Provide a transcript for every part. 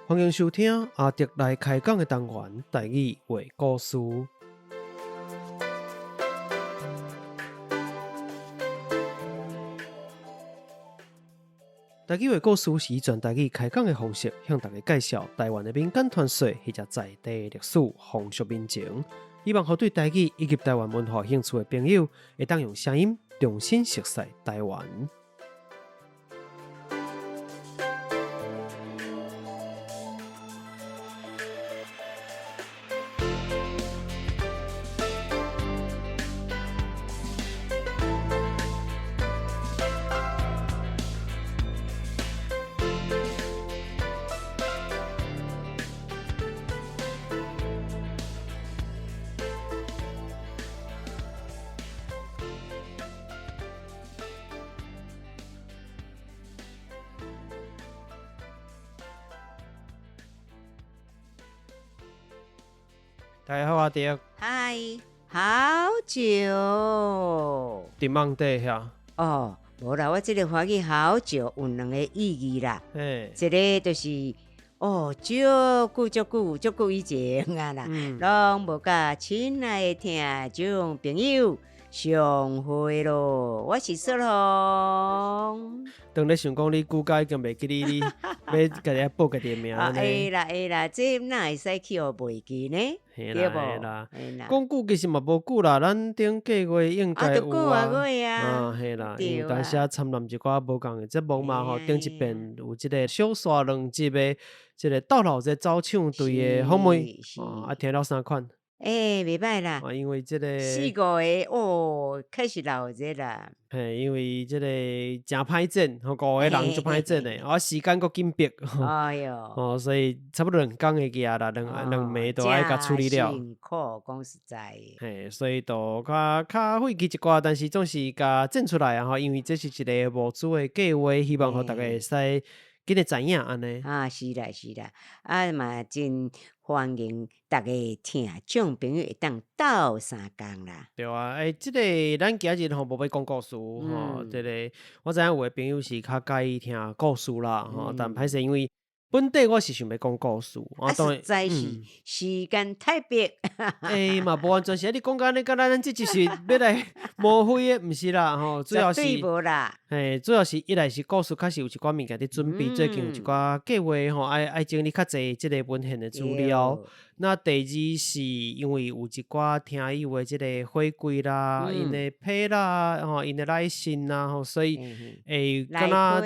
歡迎收聽阿德來開講的單元台語話故事。台語話故事是以全台語開講的方式，向大家介紹台灣的民間傳說或者在地歷史、風俗民情，希望予對台語以及台灣文化有興趣的朋友，會當用聲音重新熟悉台灣。大家好，阿德。嗨，好久。佇網底遐。哦，無啦，我這个歡喜好久有兩個意義啦。一个就是哦，足久足久足久以前啊啦，攏無佮親愛的聽眾朋友相會咯。我是雪紅。當咧想講你久甲已經袂記你，你欲家己報家己的名按呢。會啦會啦，這哪會使去予袂記呢？嘿對無？啦嘿啦，嘿啦。講久其實嘛無久啦，咱頂個月應該有啊，就過外月啊。啊嘿啦，因為有當時仔參與一寡無仝的節目嘛吼，頂一遍有這个小沙兩集的這个鬥鬧熱走唱隊的訪問，啊聽了啥款？欸，袂䆀啦。啊，因為這个四五个哦，開始鬧熱啦。嘿，因為這个誠歹剪，吼，五个人足歹剪的，啊，時間閣緊迫，哎喲，哦，所以差不多兩工會記啊啦，兩兩暝都愛共處理了。辛苦，講實在的。嘿，所以就較較費氣一寡，但是總是共剪出來啊吼，因為這是一个募資的計劃，希望予大家會使緊會知影按呢。啊，是啦是啦，啊嘛真歡迎逐个聽眾朋友會當鬥相共啦。對啊，欸，這个咱今日吼無欲講故事吼，這个我知影有的朋友是較佮意聽故事啦吼，但歹勢因為本底我是想欲講故事，啊，實在是時間太迫。欸，嘛無完全是，你講甲按呢，敢若咱這集是欲來摸灰的，毋是啦吼，主要是，無啦。嘿，主要是一來是故事確實有一寡物件佇準備，最近有一寡計劃吼，愛愛整理較濟這个文獻的資料。那第二是因為有一寡聽友的這个回饋啦，𪜶的批啦，吼，𪜶的來信啦，吼，所以會敢若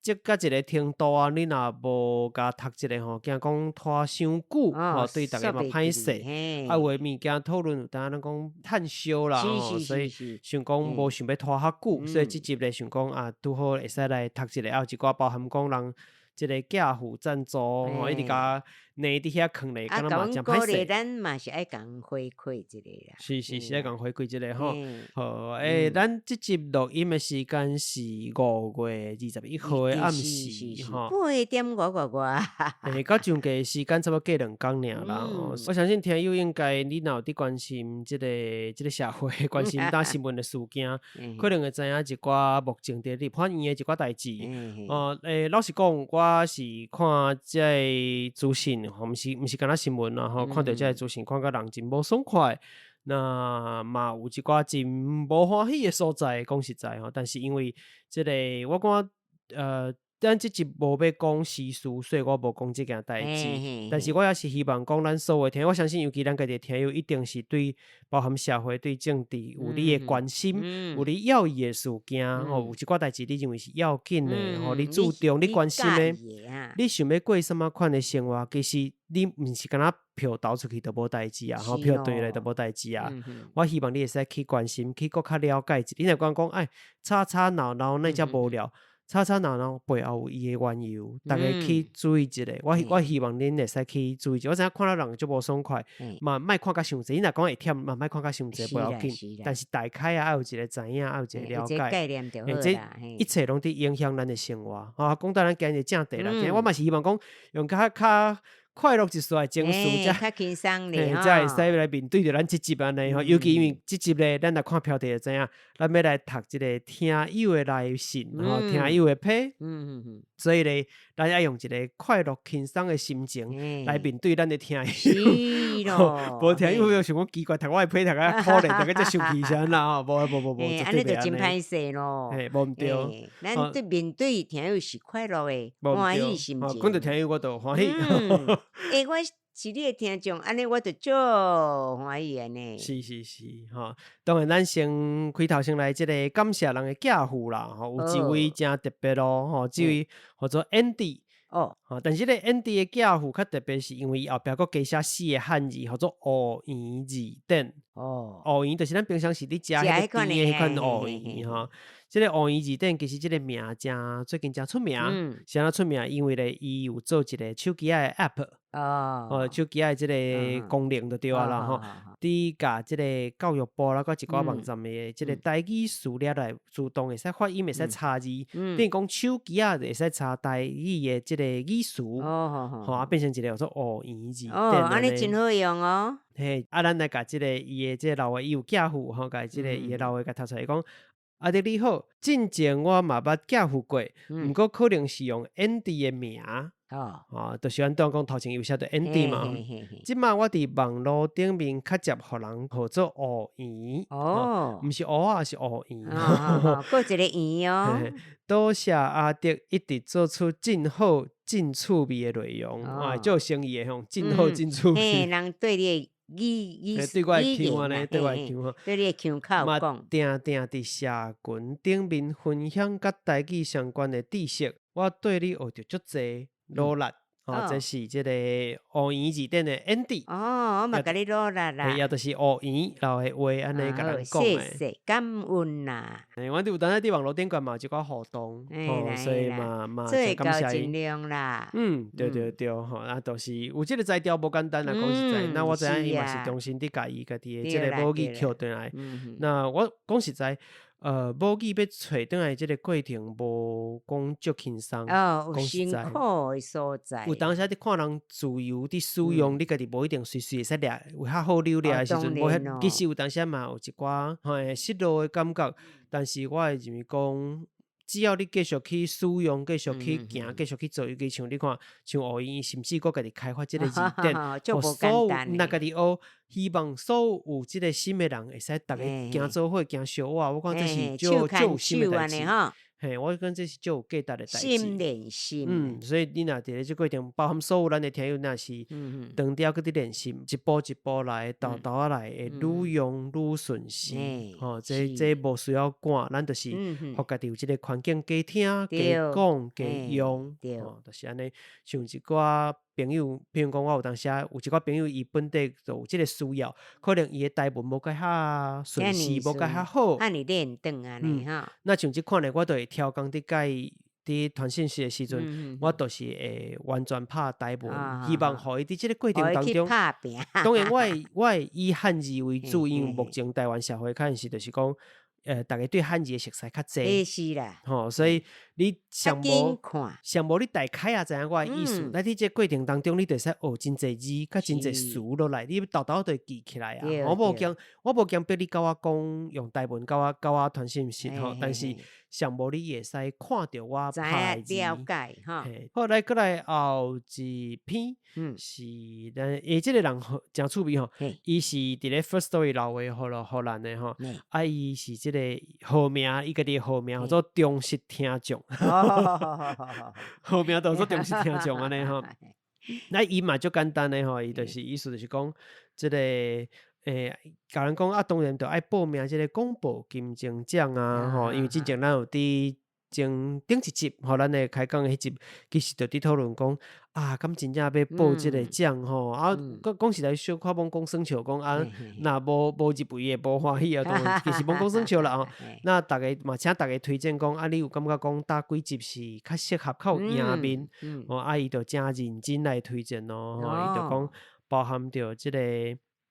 這到一个程度啊，你若無共讀一下吼，驚講拖傷久，吼，對逐家嘛歹勢。啊，有的物件討論有當咱講趁燒啦，吼，所以想講無想欲拖較久，所以這集咧想講啊，拄好會使來讀一下，啊有一寡包含講人這个寄付贊助吼，一直共膩佇遐囥咧，敢若嘛誠歹勢。咱嘛是愛共回饋一下啦。是是是，愛共回饋一下吼。好，欸，咱這集錄音的時間是5月21號的暗時吼。八點外外外。欸，到上架時間差不多過兩工爾啦。我相信聽友應該你若有佇關心這个這个社會，關心今新聞的事件，可能會知影一寡目前佇立法院的一寡代誌。哦，欸，老實講，我是看這个資訊。吼，毋是毋是干焦新聞啦，吼，看著這个資訊，看甲人真無爽快，那嘛有一寡真無歡喜的所在，講實在吼，但是因為這个，我感覺，咱這集無欲講時事，所以我無講這件代誌。但是我也是希望講，咱所有聽友，我相信尤其咱家己的聽友，一定是對包含社會、對政治有你的關心，有你要意的事件，吼，有一寡代誌你認為是要緊的，吼，你注重、你關心的，你想欲過啥物款的生活，其實你毋是干焦票投出去就無代誌啊，吼，票轉來就無代誌啊。我希望你會使去關心，去閣較了解一下。你若講講，哎，吵吵鬧鬧那才無聊。吵吵鬧鬧背後有伊的緣由，逐家去注意一下。我我希望恁會使去注意一下。我知影看到人足無爽快，嘛莫看甲傷濟。你若講會忝，嘛莫看甲傷濟，無要緊。但是大概啊，愛有一个知影，愛有一个了解。欸，這一切攏佇影響咱的生活。啊，講到咱今日正題啦，我嘛是希望講用較較。快樂一絲的情緒，才較輕鬆咧，才會使來面對著咱這集按呢吼。尤其因為這集咧，咱來看標題就知影，咱欲來讀這个聽友的來信吼，聽友的批。所以咧，咱愛用一个快樂輕鬆的心情來面對咱的聽友。是咯，無聽友會想講奇怪，讀我的批讀甲可憐，讀甲遮生氣啥啦吼？無無無無，按呢就真歹勢咯。嘿，無毋對。咱對面對聽友是快樂的，歡喜心情。講著聽友我就歡喜。欸，我是你的聽眾，按呢我就足歡喜的呢。是是是，吼，當然咱先開頭先來這个感謝人的寄付啦，吼，有一位誠特別咯，吼，這位號做 Andy。哦，但是咧，Andy 的寄付較特別，是因為伊後壁閣加寫四个漢字，號做芋圓字典。哦，芋圓就是咱平常時佇食彼个甜的彼款芋圓吼。這个芋圓字典其實這个名誠最近誠出名，是按怎出名？因為咧，伊有做一个手機仔的 App。哦，手機仔的這个功能就對啊啦吼。佇共這个教育部啦，佮一寡網站的這个台語詞列來自動會使發音，會使查字，等於講手機仔會使查台語的這个語詞，吼啊變成一个叫做芋圓字典。哦，按呢真好用哦。嘿，啊，咱來共這个伊的這个留話，伊有寄付吼，共這个伊的留話共讀出來，伊講：阿德你好，進前我嘛捌寄付過，毋過可能是用 Andy 的名。哦，哦，就是按拄講頭前有寫著 Andy 嘛。這馬我佇網路頂面較捷予人號做芋圓。哦，毋是芋仔，是芋圓。閣一个圓哦。多謝阿德一直做出真好、真趣味的內容，啊，足有誠意的吼，真好、真趣味。嘿，人對你的語語對我的腔按呢，對我的腔吼，對你的腔口講。定定佇社群頂面分享佮台語相關的知識，我對你學著足濟。努力，哦，這是這个芋圓字典的 Andy。哦，我嘛共你努力啦。也就是芋圓留的話，按呢共咱講的。謝謝，感恩啦。我哋有當時佇網路頂懸嘛有一寡互動，所以嘛嘛真感謝伊。盡量啦。嗯，對對對，吼，啊，就是有這个才調無簡單啦，講實在，那我知影伊嘛是重新佇共伊家己的這个母語抾轉來。那我講實在。母語欲揣轉來這个過程無講足輕鬆。哦，有辛苦的所在。有當時佇看人自由佇使用，你家己無一定隨時會使掠，有較好溜掠的時陣，無遐。其實有當時嘛有一寡嘿失落的感覺，但是我會認為講，只要你繼續去使用，繼續去行，繼續去做，尤其像你看，像芋圓，甚至閣家己開發這个字典，予所有若家己學，希望所有有這个心的人會使逐家行做伙，行相活。我感覺這是足足有心的代誌。嘿，我感覺這是足有價值的代誌。心連心。嗯，所以你若佇咧這過程，包含所有咱的聽友，若是當掉閣佇練習，一步一步來，沓沓仔來，會愈用愈順勢。吼，這這無需要趕，咱就是予家己有這个環境，加聽、加講、加用，吼，就是按呢。像一寡朋友，比如講，我有當時有一寡朋友，伊本地就有這个需要，可能伊的台文無閣遐順勢，無閣遐好。按呢練轉按呢吼。那像這款的，我就會挑工佇共伊佇傳訊息的時陣，我就是會完全拍台文，希望予伊佇這个過程當中。當然，我會以漢字為主，因為目前台灣社會可能是就是講，逐家對漢字的熟似較濟。是啦。吼，所以你上無上無你大概也知影我的意思。但佇這過程當中，你就會使學真濟字，佮真濟詞落來，你沓沓都會記起來啊。我無強迫你共我講用台文共我共我傳訊息吼，但是上無你會使看著我拍的字。了解吼。好，來閣來後一篇，是咱欸，這个人誠趣味吼，伊是佇咧 Firstory 留話予咱的吼，啊，伊是這個號名，伊家己的號名號做忠實聽眾。號名就做忠實聽眾按呢吼。那伊嘛足簡單的吼，伊就是意思就是講，這个欸，共咱講啊，當然就愛報名這个廣播金鐘獎啊，吼，因為之前咱有佇前頂一集，吼，咱的開講的彼集，其實就佇討論講，啊，敢真正欲報這个獎吼，啊，講講實在小可罔講耍笑講啊，若無入圍會無歡喜啊，當然其實罔講耍笑啦吼。那逐家嘛，請逐家推薦講，啊，你有感覺講佗幾集是較適合、較有贏面，吼，啊，伊就誠認真來推薦咯，吼，伊就講包含著這个。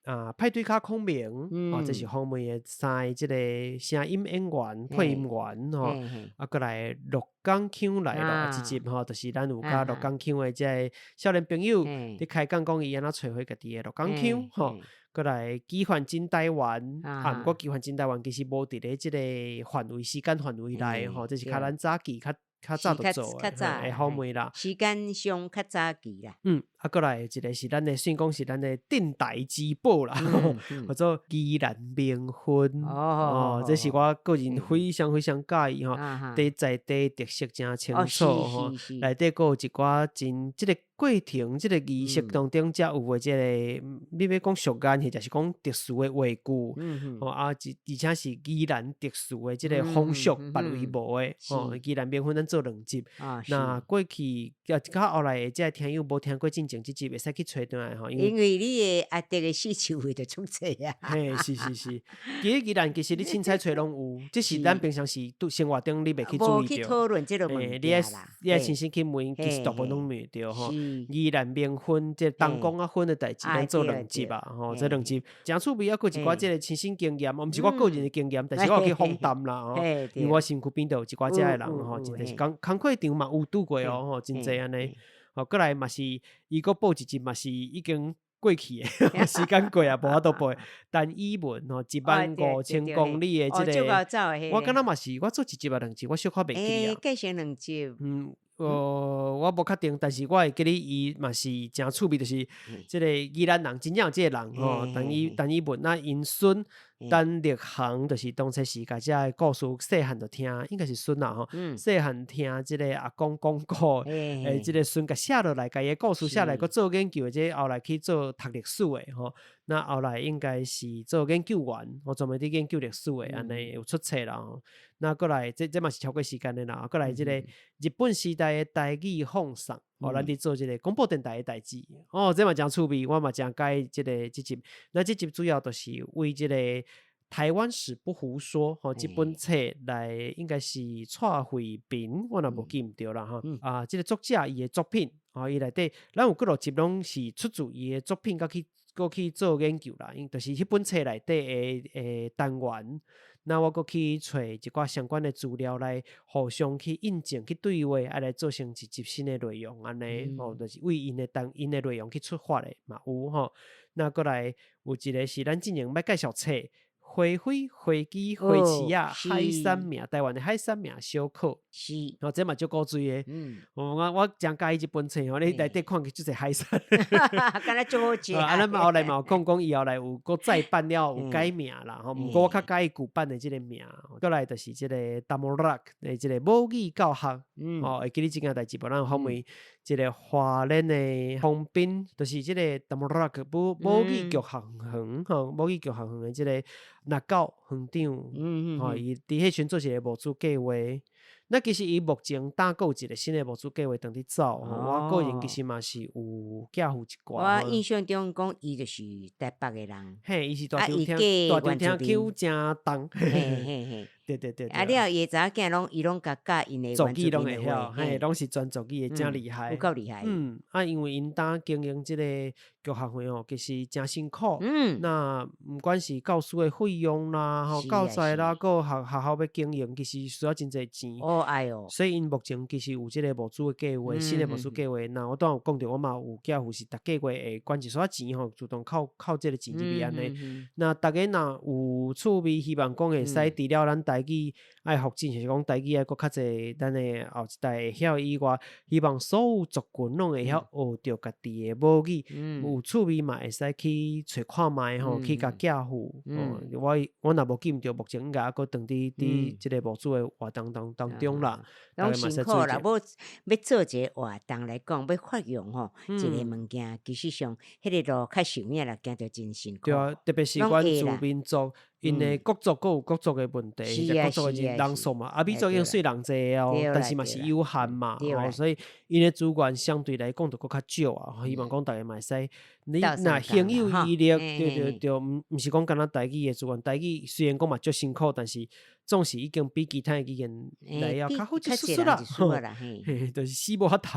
啊，派對卡孔明，哦，這是訪問的三個這个聲音演員、配音員吼，啊，閣來鹿港腔來囉，一集吼，就是咱有佮鹿港腔的這个少年朋友佇開講講伊按怎揣回家己的鹿港腔吼，閣來奇幻真台灣，啊，毋過奇幻真台灣其實無佇咧這个範圍時間範圍內吼，這是較咱早期較。較早就做的，會訪問啦。時間上較早期啦。嗯，啊，閣來一个是咱的，算講是咱的鎮台之寶啦，叫做宜蘭冥婚。哦，這是我個人非常非常佮意吼，佇在地特色誠清楚吼，內底閣有一寡真這个過程，這个儀式當中才有的這个，你欲講俗諺，或者是講特殊的話句，吼啊，而且是宜蘭特殊的這个風俗，別位無的。吼，宜蘭冥婚咱做兩集，那過去啊，較後來的這个聽友無聽過進前這集，會使去揣轉來吼。因為你的阿弟的四手會就足濟啊。嘿，是是是，其實宜蘭其實你凊彩揣攏有，只是咱平常時佇生活中你袂去注意著。無去討論這個問題啦。你愛親身去問，其實大部分攏問著吼。宜蘭冥婚，這東公仔婚的代誌，咱做兩集啊，吼，這兩集誠趣味，猶閣有一寡這个親身經驗，毋是我個人的經驗，但是我有去訪談啦，吼，因為我身軀邊就有一寡遮的人吼，就是講工課場嘛有拄過哦，吼，真濟按呢，吼，閣來嘛是伊閣報一集嘛是已經過去的，時間過啊，無法度報。陳以文吼，15,000公里的這个，我敢若嘛是我做一集抑兩集，我小可袂記啊。計成兩集。嗯。我無確定，但是我會記得伊嘛是誠趣味，就是這个宜蘭人，真正有這个人吼，陳以文啊，𪜶孫陳立航，就是當初是共這个故事細漢就聽，應該是孫啦吼，細漢聽這个阿公講古，這个孫共寫落來，共伊的故事寫來，閣做研究的，這後來去做讀歷史的吼，那後來應該是做研究員，吼，專門佇研究歷史的，按呢有出冊啦吼。那閣來，這嘛是超過時間的啦。閣來這個日本時代的台語放送，哦，咱佇做這個廣播電臺的代誌，哦，這嘛誠趣味，我嘛誠佮意這个這集。那這集主要就是為這个台灣史不胡說，吼，這本冊來應該是蔡惠平，我若無記毋著啦，吼。啊，這个作者伊的作品，吼，伊內底，咱有幾落集攏是出自伊的作品，佮去閣去做研究啦，𪜶就是彼本冊內底的單元。那我閣去揣一寡相關的資料來互相去印證、去對話，啊來做成一集新的內容，按呢吼，就是為𪜶的單𪜶的內容去出發的嘛有吼。那閣來有一个是咱之前捌介紹冊。花卉、花枝、花市仔、海產名，台灣的海產名小考。哦，這嘛足古錐的。我誠佮意這本冊吼，你內底看去足濟海產。敢若足好食。啊，咱後來嘛有講講，伊後來有閣再版了，有改名啦吼。毋過我較佮意舊版的這个名。閣來就是這个 Tamarack 的這个母語教學。哦，會記得這件代誌無？咱訪問這个花蓮的豐濱，就是這个 Tamarack 母語教學園吼，母語教學園的這个若教園長，吼，伊佇彼時陣做一个募資計劃。那其實伊目前擔閣有一个新的募資計劃當佇走，我個人其實嘛是有寄付一寡。我印象中講，伊就是台北的人。嘿，伊是大稻埕，大稻埕腔誠重。嘿嘿嘿。對對對。啊了，伊的查某囝攏伊攏共教𪜶的族語攏會曉，嘿，攏是全族語的，誠厲害。有夠厲害。嗯，啊，因為𪜶當經營這個教學會吼，其實誠辛苦。那毋管是教師的費用啦，吼，教材啦，閣學校欲經營，其實需要真濟錢。哦，愛哦。所以𪜶目前其實有這個募資的計劃，新的募資計劃。那我拄仔有講著，我嘛有寄付是逐個月會捐一撮仔錢吼，自動扣扣這個錢入去按呢。那逐家若有趣味，希望講會使除了咱台語愛發展，就是講台語愛閣較濟，咱的後一代會曉以外，希望所有族群攏會曉學著家己的母語。有趣味嘛，會使去揣看覓吼，去共寄付。我若無記毋著，目前應該猶閣當佇這个募資的活動當中啦。攏辛苦啦，欲做一個活動來講，欲發揚吼一个物件，其實上彼个路較受影啦，行著真辛苦。對啊，特別是原住民族，𪜶的各族閣有各族的問題，各族的人數嘛，啊，美族已經算人濟哦，但是嘛是有限嘛，吼，所以𪜶的資源相對來講就閣較少啊。希望講逐家嘛會使，你若行有餘力，對對對，毋是講干焦台語的資源，台語雖然講嘛足辛苦，但是總是已經比其他的語言來要較好一絲絲啦，嘿，就是死無法度。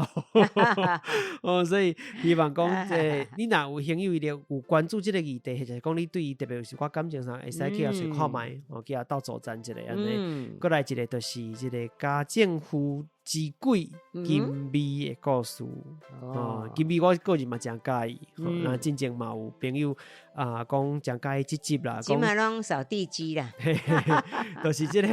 哦，所以希望講，這個你若有興趣咧，有關注這個議題，或者是講你對伊特別有一寡感情上，會使去遐揣看覓，哦，去遐鬥助贊一下按呢。閣來一個就是這個家政婦之鬼金美的故事。哦，金美我個人嘛誠佮意，那進前嘛有朋友啊講誠佮意這集啦，這馬攏掃地機啦，就是這個。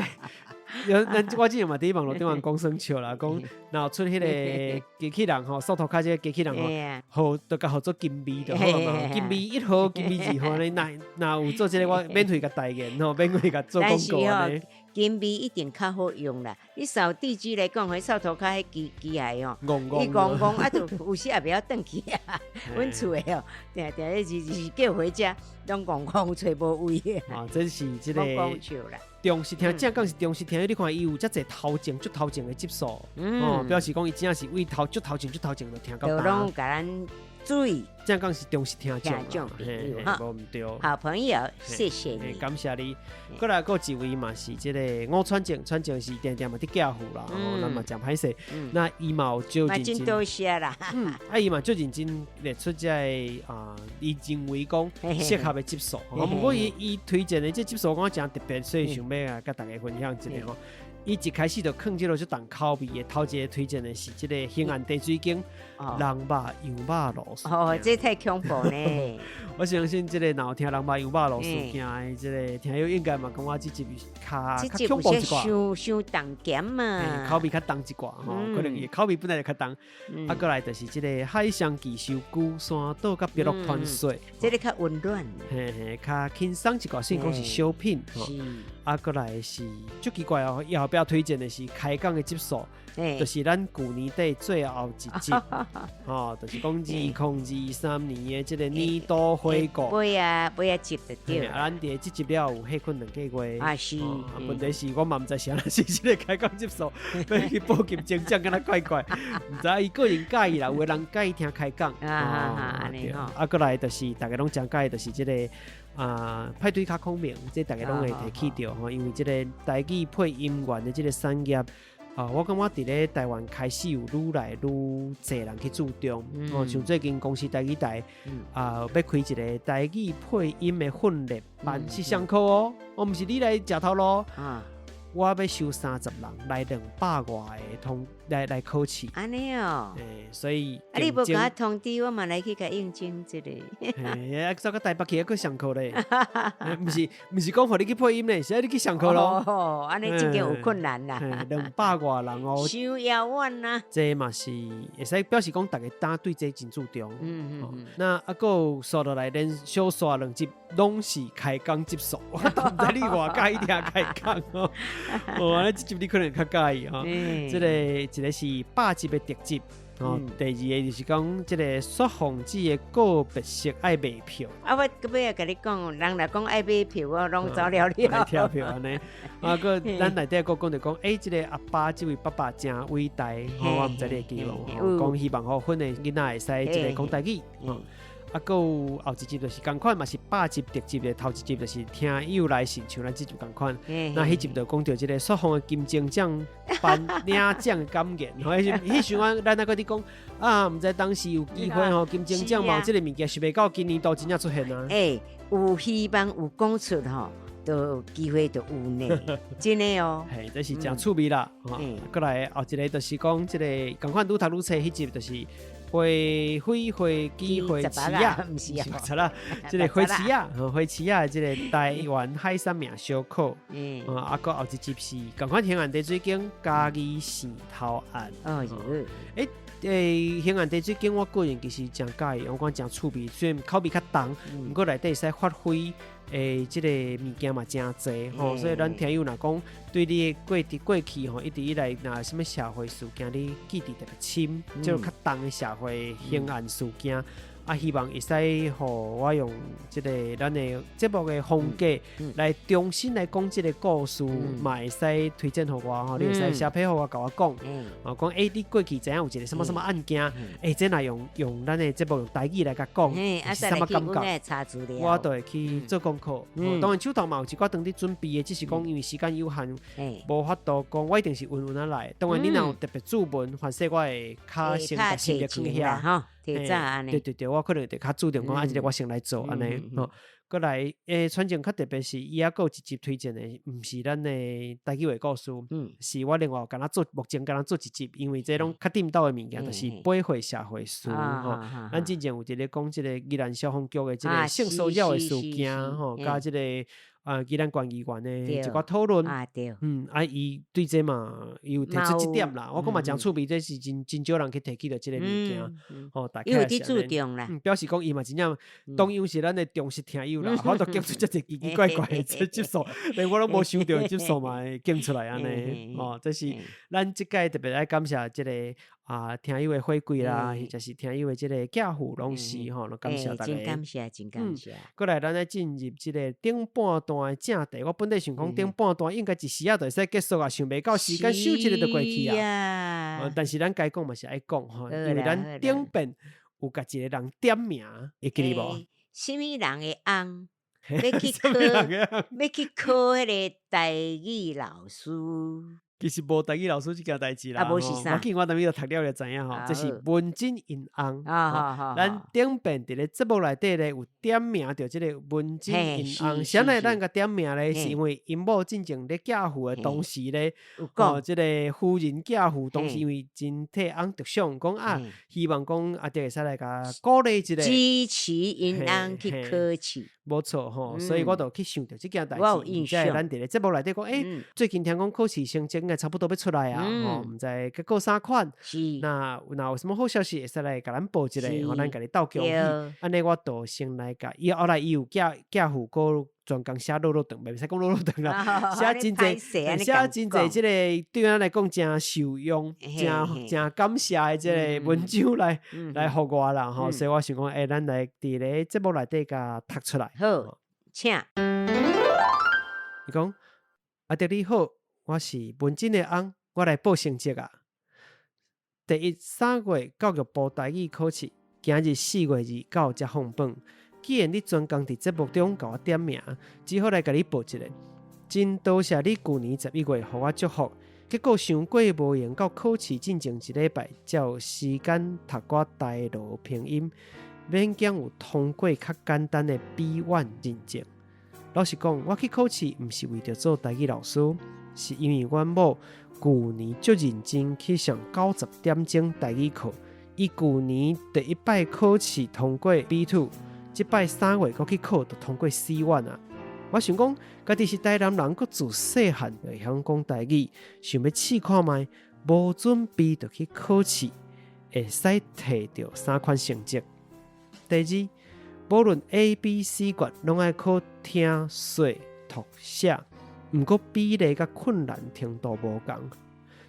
咱我之前嘛佇網路頂面講耍笑啦，講若出彼個機器人吼，掃塗跤這個機器人吼，號就共號做金美就好嘛，金美一號、金美二號，你若若有做這個，我免費共代言吼，免費共做廣告按呢。金美一定較好用啦。你掃地機來講，彼掃塗跤彼機機械吼，伊戇戇啊，就有時也袂曉轉去啊。阮厝的哦，定定咧日日叫回家，攏戇戇揣無位。啊，這是這個忠實聽，正講是忠實聽。你看伊有遮濟頭前、足頭前的集數，哦，表示講伊真正是為頭足頭前、足頭前就聽到今。攏共咱注意，正講是忠實聽眾，嘿，無毋對。好朋友，謝謝你，感謝你。閣來閣一位嘛是這個吳傳正，傳正是定定嘛佇寄付啦，咱嘛誠歹勢。那伊嘛有足認真，多謝啦。啊伊嘛足認真列出這個啊，伊認為講適合的集數。毋過伊伊推薦的這集數我誠特別，所以想欲啊，佮大家分享一下吼。伊一開始就囥這個足重口味的，頭一個推薦的是這個興安茶水間人肉羊肉爐。哦，這太恐怖呢！我相信這個若有聽人肉羊肉爐事件的這個聽友應該嘛感覺這集較較恐怖一寡，傷傷重鹹嘛，口味較重一寡吼，可能伊口味本來就較重。啊，閣來就是這個海上奇獸龜山島佮碧樂傳說，這個較溫暖，嘿嘿，較輕鬆一寡，雖然講是小品。啊，閣來是足奇怪哦，伊後壁推薦的是開講的集數，就是咱舊年底最後一集，吼，就是講2023年的這個年度回顧。尾仔尾仔集就對。啊，咱佇這集了有歇睏2個月。啊是。問題是我嘛毋知啥是這個開講集數，欲去報金鐘獎敢若怪怪，毋知伊個人佮意啦，有的人佮意聽開講。啊啊，閣來就是逐家攏誠佮意，就是這個。啊，派對卡孔明，這逐家攏會提起著吼，因為這個台語配音員的這個產業，啊，我感覺佇咧台灣開始有愈來愈濟人去注重，哦，像最近公視台語台，啊，欲開一個台語配音的訓練班，是上課哦，哦，毋是你來食頭路。我欲收30人來200外个通來來考試。按呢哦。欸，所以啊，你無共我通知，我嘛來去共應徵一下。嘿，啊，走到台北去猶閣上課咧。毋是毋是講予你去配音咧，是愛你去上課咯。哦，按呢這個有困難啦。200外人哦。傷遙遠啊。這嘛是會使表示講，逐家當對這真注重。那啊，閣有紲落來連小刷兩集，攏是開講集數，我都毋知你偌佮意聽開講哦。哦，這集你可能較佮意吼。這個一個是100集的特輯，哦，第二個就是講這個雪鳳子的告別式愛買票。啊，我閣尾仔共你講，人若講愛買票，我攏走了了。愛跳票按呢。啊，閣咱內底閣講著講，欸，這個阿爸這位爸爸誠偉大，吼，我毋知你會記無？講希望予阮的囡仔會使這個講台語。啊，閣有後一集就是仝款，嘛是100集特輯的頭一集，就是聽友來信，像咱這集仝款。那彼集就講著這個雪鳳的金鐘獎頒領獎感言。吼，彼時陣咱猶閣佇講啊，毋知當時有機會吼，金鐘獎嘛有這個物件，想袂到今年都真正出現啊。欸，有希望有講出吼，就機會就有呢，真的哦。嘿，這是誠趣味啦。吼，閣來後一個就是講這個仝款愈讀愈冊彼集就是。花花花枝花翅仔，毋是啊，這個花翅仔，花翅仔，這個台灣海產命小考，啊，閣後一集是仝款興安茶水間嘉義線頭案。哦，欸，興安茶水間，我個人其實誠佮意，我感覺誠趣味，雖然口味較重，毋過內底會使發揮。欸，這個物件嘛誠濟吼，所以咱聽友若講對你的過佇過去吼，一直以來若啥物社會事件你記佇特別深，這個較重的社會懸案事件，啊，希望會使予我用這个咱的節目的風格來重新來講這个故事，嘛會使推薦予我吼，你會使寫批予我，共我講，哦，講欸，你過去知影有一个啥物啥物案件，欸，這若用咱的節目用台語來共講，是啥物感覺？我就會去做功課。當然手頭嘛有一寡當佇準備的，只是講因為時間有限，無法度講，我一定是溫溫仔來。當然你若有特別注文，凡勢我會較先共心力放遐。提早按呢。對對對，我可能會較注重講啊，這个我先來做按呢吼。閣來，欸，反正較特別是伊猶閣有一集推薦的，毋是咱的台語話故事，是我另外有共咱做，目前共咱做一集，因為這攏較顛倒的物件，就是背會社會事吼。咱之前有佇咧講這个宜蘭消防局的這个性騷擾的事件吼，佮這个宜蘭縣議員的一寡討論。啊對。啊，伊對這嘛，伊有提出這點啦。我講嘛誠趣味，這是真真少人去提起著這个物件，吼，大概是按呢。表示講伊嘛真正當樣是咱的忠實聽友啦，我都揀出遮濟奇奇怪怪的這集數，連我攏無想著的集數嘛會揀出來按呢。吼，這是咱這擺特別愛感謝這个聽友的回饋啦，或者是聽友的這个寄付攏是吼，攏感謝大家。真感謝，真感謝。閣來，咱愛進入這个頂半段的正題。我本底想講頂半段應該一時仔就會使結束啊，想袂到時間嗖一下就過去啊。但是咱該講嘛是愛講吼，因為咱頂遍有共一个人點名，會記得無？啥物人的翁欲去考，欲去考彼个台語老師。其實無台語老師這件代誌啦，啊，無是啥？我記我當時讀了就知影吼，這是文珍𪜶翁。咱頂遍佇咧節目內底咧有點名著這个文珍𪜶翁，啥來咱共點名咧？是因為𪜶某進前咧寄付的同時咧，哦，這个夫人寄付當時因為真替翁著想，講啊，希望講阿弟會使來共鼓勵一下，支持𪜶翁去考試。無錯吼，所以我就去想著這件代誌，才會咱佇咧節目內底講，欸，最近聽講考試成績應該差不多欲出來啊，吼，毋知結果啥款？那若有啥物好消息，會使來共咱報一下，予咱共你鬥恭喜。按呢，我就先來共伊後來伊有寄付閣專工寫落落長，袂使講落落長啦，寫真濟，寫真濟，這个對咱來講誠受用、誠誠感謝的這个文章來來予我啦，吼，所以我想講，欸，咱來佇咧節目內底共讀出來。好，請。伊講：阿弟你好，我是文珍的翁，我來報成績啊。第一，3月教育部台語考試，今日4月29才放榜。既然你專工佇節目中共我點名，只好來共你報一下。真多謝你舊年11月予我祝福，結果傷過無閒，到考試進前一禮拜才有時間讀寡台羅拼音，勉強有通過較簡單的 B1 認證。老實講，我去考試毋是為著做台語老師，是因為阮某舊年足認真去上90點鐘台語課，伊舊年第一擺考試通過 B2。這擺3月閣去考，就通過 C1 啊！我想講，家己是台南人，閣自細漢就會曉講台語，想欲試看覓，無準備就去考試，會使摕著啥款成績？第二，無論 A、B、C 卷，攏愛考聽、說、讀、寫，毋過比例佮困難程度無仝。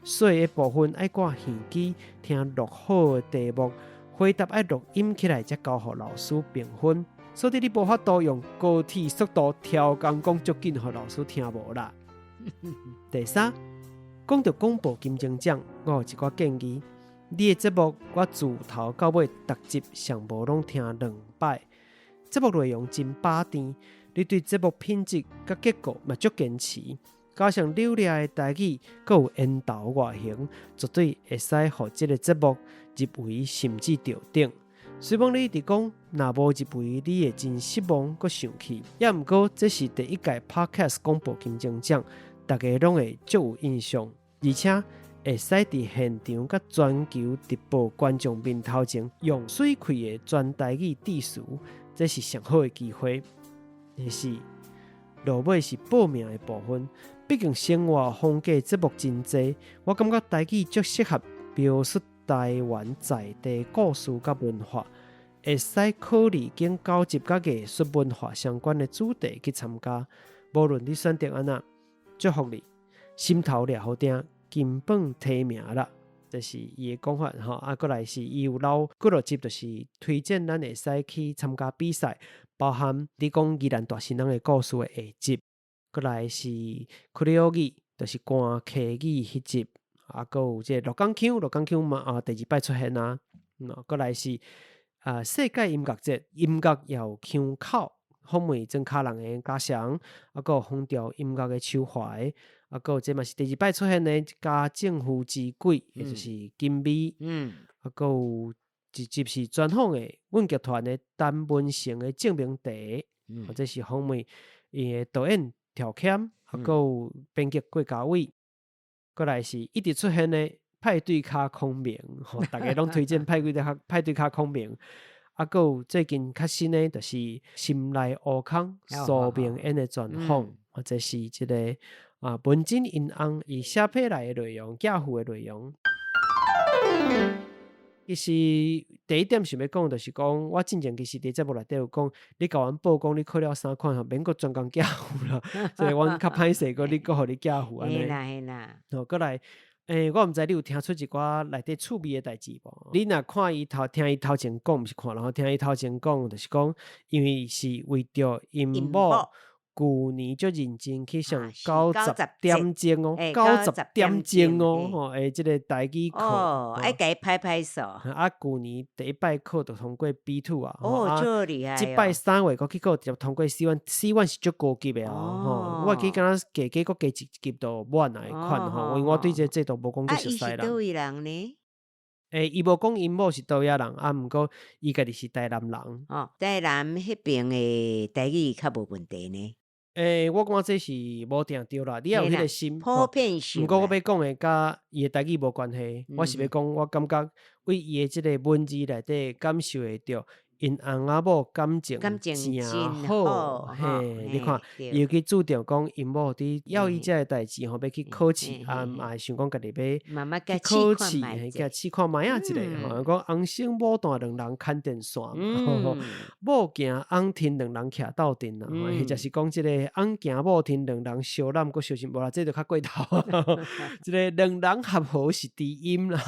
說的部分愛掛耳機聽錄好的題目。回答愛錄音起來，才交予老師評分。所以你無法度用高鐵速度超工講足緊，予老師聽無啦。第三，講著廣播金鐘獎，我有一寡建議。你的節目我自頭到尾逐集上無攏聽兩擺，節目內容真飽甜，你對節目品質佮結構嘛足堅持，加上流利的台語，閣有緣投外形，絕對會使予這个節目入圍甚至著頂。雖罔你一直講，若無入圍，你會真失望閣生氣。猶毋過，這是第一屆 Podcast 廣播金鐘獎，大家攏會足有印象，而且會使佇現場佮全球直播觀眾面頭前，用媠氣的全台語致辭，這是上好的機會。第四，落尾是報名的部分，畢竟生活風格節目真濟，我感覺台語足適合描述台灣在地故事佮文化，會使考慮揀九集佮藝術文化相關的主題去參加。無論你選擇按怎，祝福你，心頭掠予定，金榜題名啦！這是伊的講法吼，啊，閣來是伊有留幾落集，就是推薦咱會使去參加比賽，包含你講宜蘭大新人的故事的下集，閣來是克里奧語，就是寒溪語彼集，啊，閣有這個鹿港腔，鹿港腔嘛啊第二擺出現啊，閣來是啊世界音樂節，音樂也有腔口，訪問莊跤人的家常，啊，閣有風調音樂的秋懷。啊，閣有這嘛是第二擺出現的家政婦之鬼，也就是金美。啊，閣有一集是專訪的阮劇團的陳文成的證明題，或者是訪問伊的導演調侃，啊，閣有編劇郭家偉。閣來是一直出現的派對咖孔明，吼，逐家攏推薦派對咖孔明。啊，閣有最近較新的，就是心內烏空蘇明恩的專訪，或者是這個。啊，文珍𪜶翁伊寫批來的內容，寄付的內容。其實第一點想欲講，就是講我進前其實佇節目內底有講，你共阮報講你考了啥款吼，免閣專工寄付啦。所以阮較歹勢，閣你閣予你寄付按呢。嘿啦嘿啦。好，閣來，我毋知你有聽出一寡內底趣味的代誌無？你若看伊頭，聽伊頭前講，毋是看，然後聽伊頭前講，就是講，因為是為著𪜶某。舊年足認真去上九十點鐘哦，九十點鐘哦，吼，欸，這个台語課，哦，愛共伊拍拍手。啊，舊年第一擺考就通過 B2 啊，哦，足厲害。這擺3月閣去考，就通過 C1，C1 是足高級的哦，吼，我記敢若加加閣加一級就滿啊彼款吼，因為我對這個制度無講足熟悉啦。啊，伊是佗位人呢？欸，伊無講𪜶某是佗位仔人，啊，毋過伊家己是台南人。哦，台南彼爿的台語較無問題呢。欸，我感覺這是無定著啦，你要有彼个心。普遍性。毋過我欲講的佮伊的台語無關係，我是欲講，我感覺對伊的這个文字內底感受會著。𪜶翁仔某感情誠好，嘿，你看，伊有去注重講𪜶某佇要伊遮个代誌吼，欲去考試，啊嘛會想講家己欲去考試，嘿，共試看覓仔一下吼。講翁生某旦兩人牽電線，某行翁伨兩人徛鬥陣啦，或者是講這个翁行某伨兩人相攬閣相信，無啦，這就較過頭。這个兩人合和是知音啦，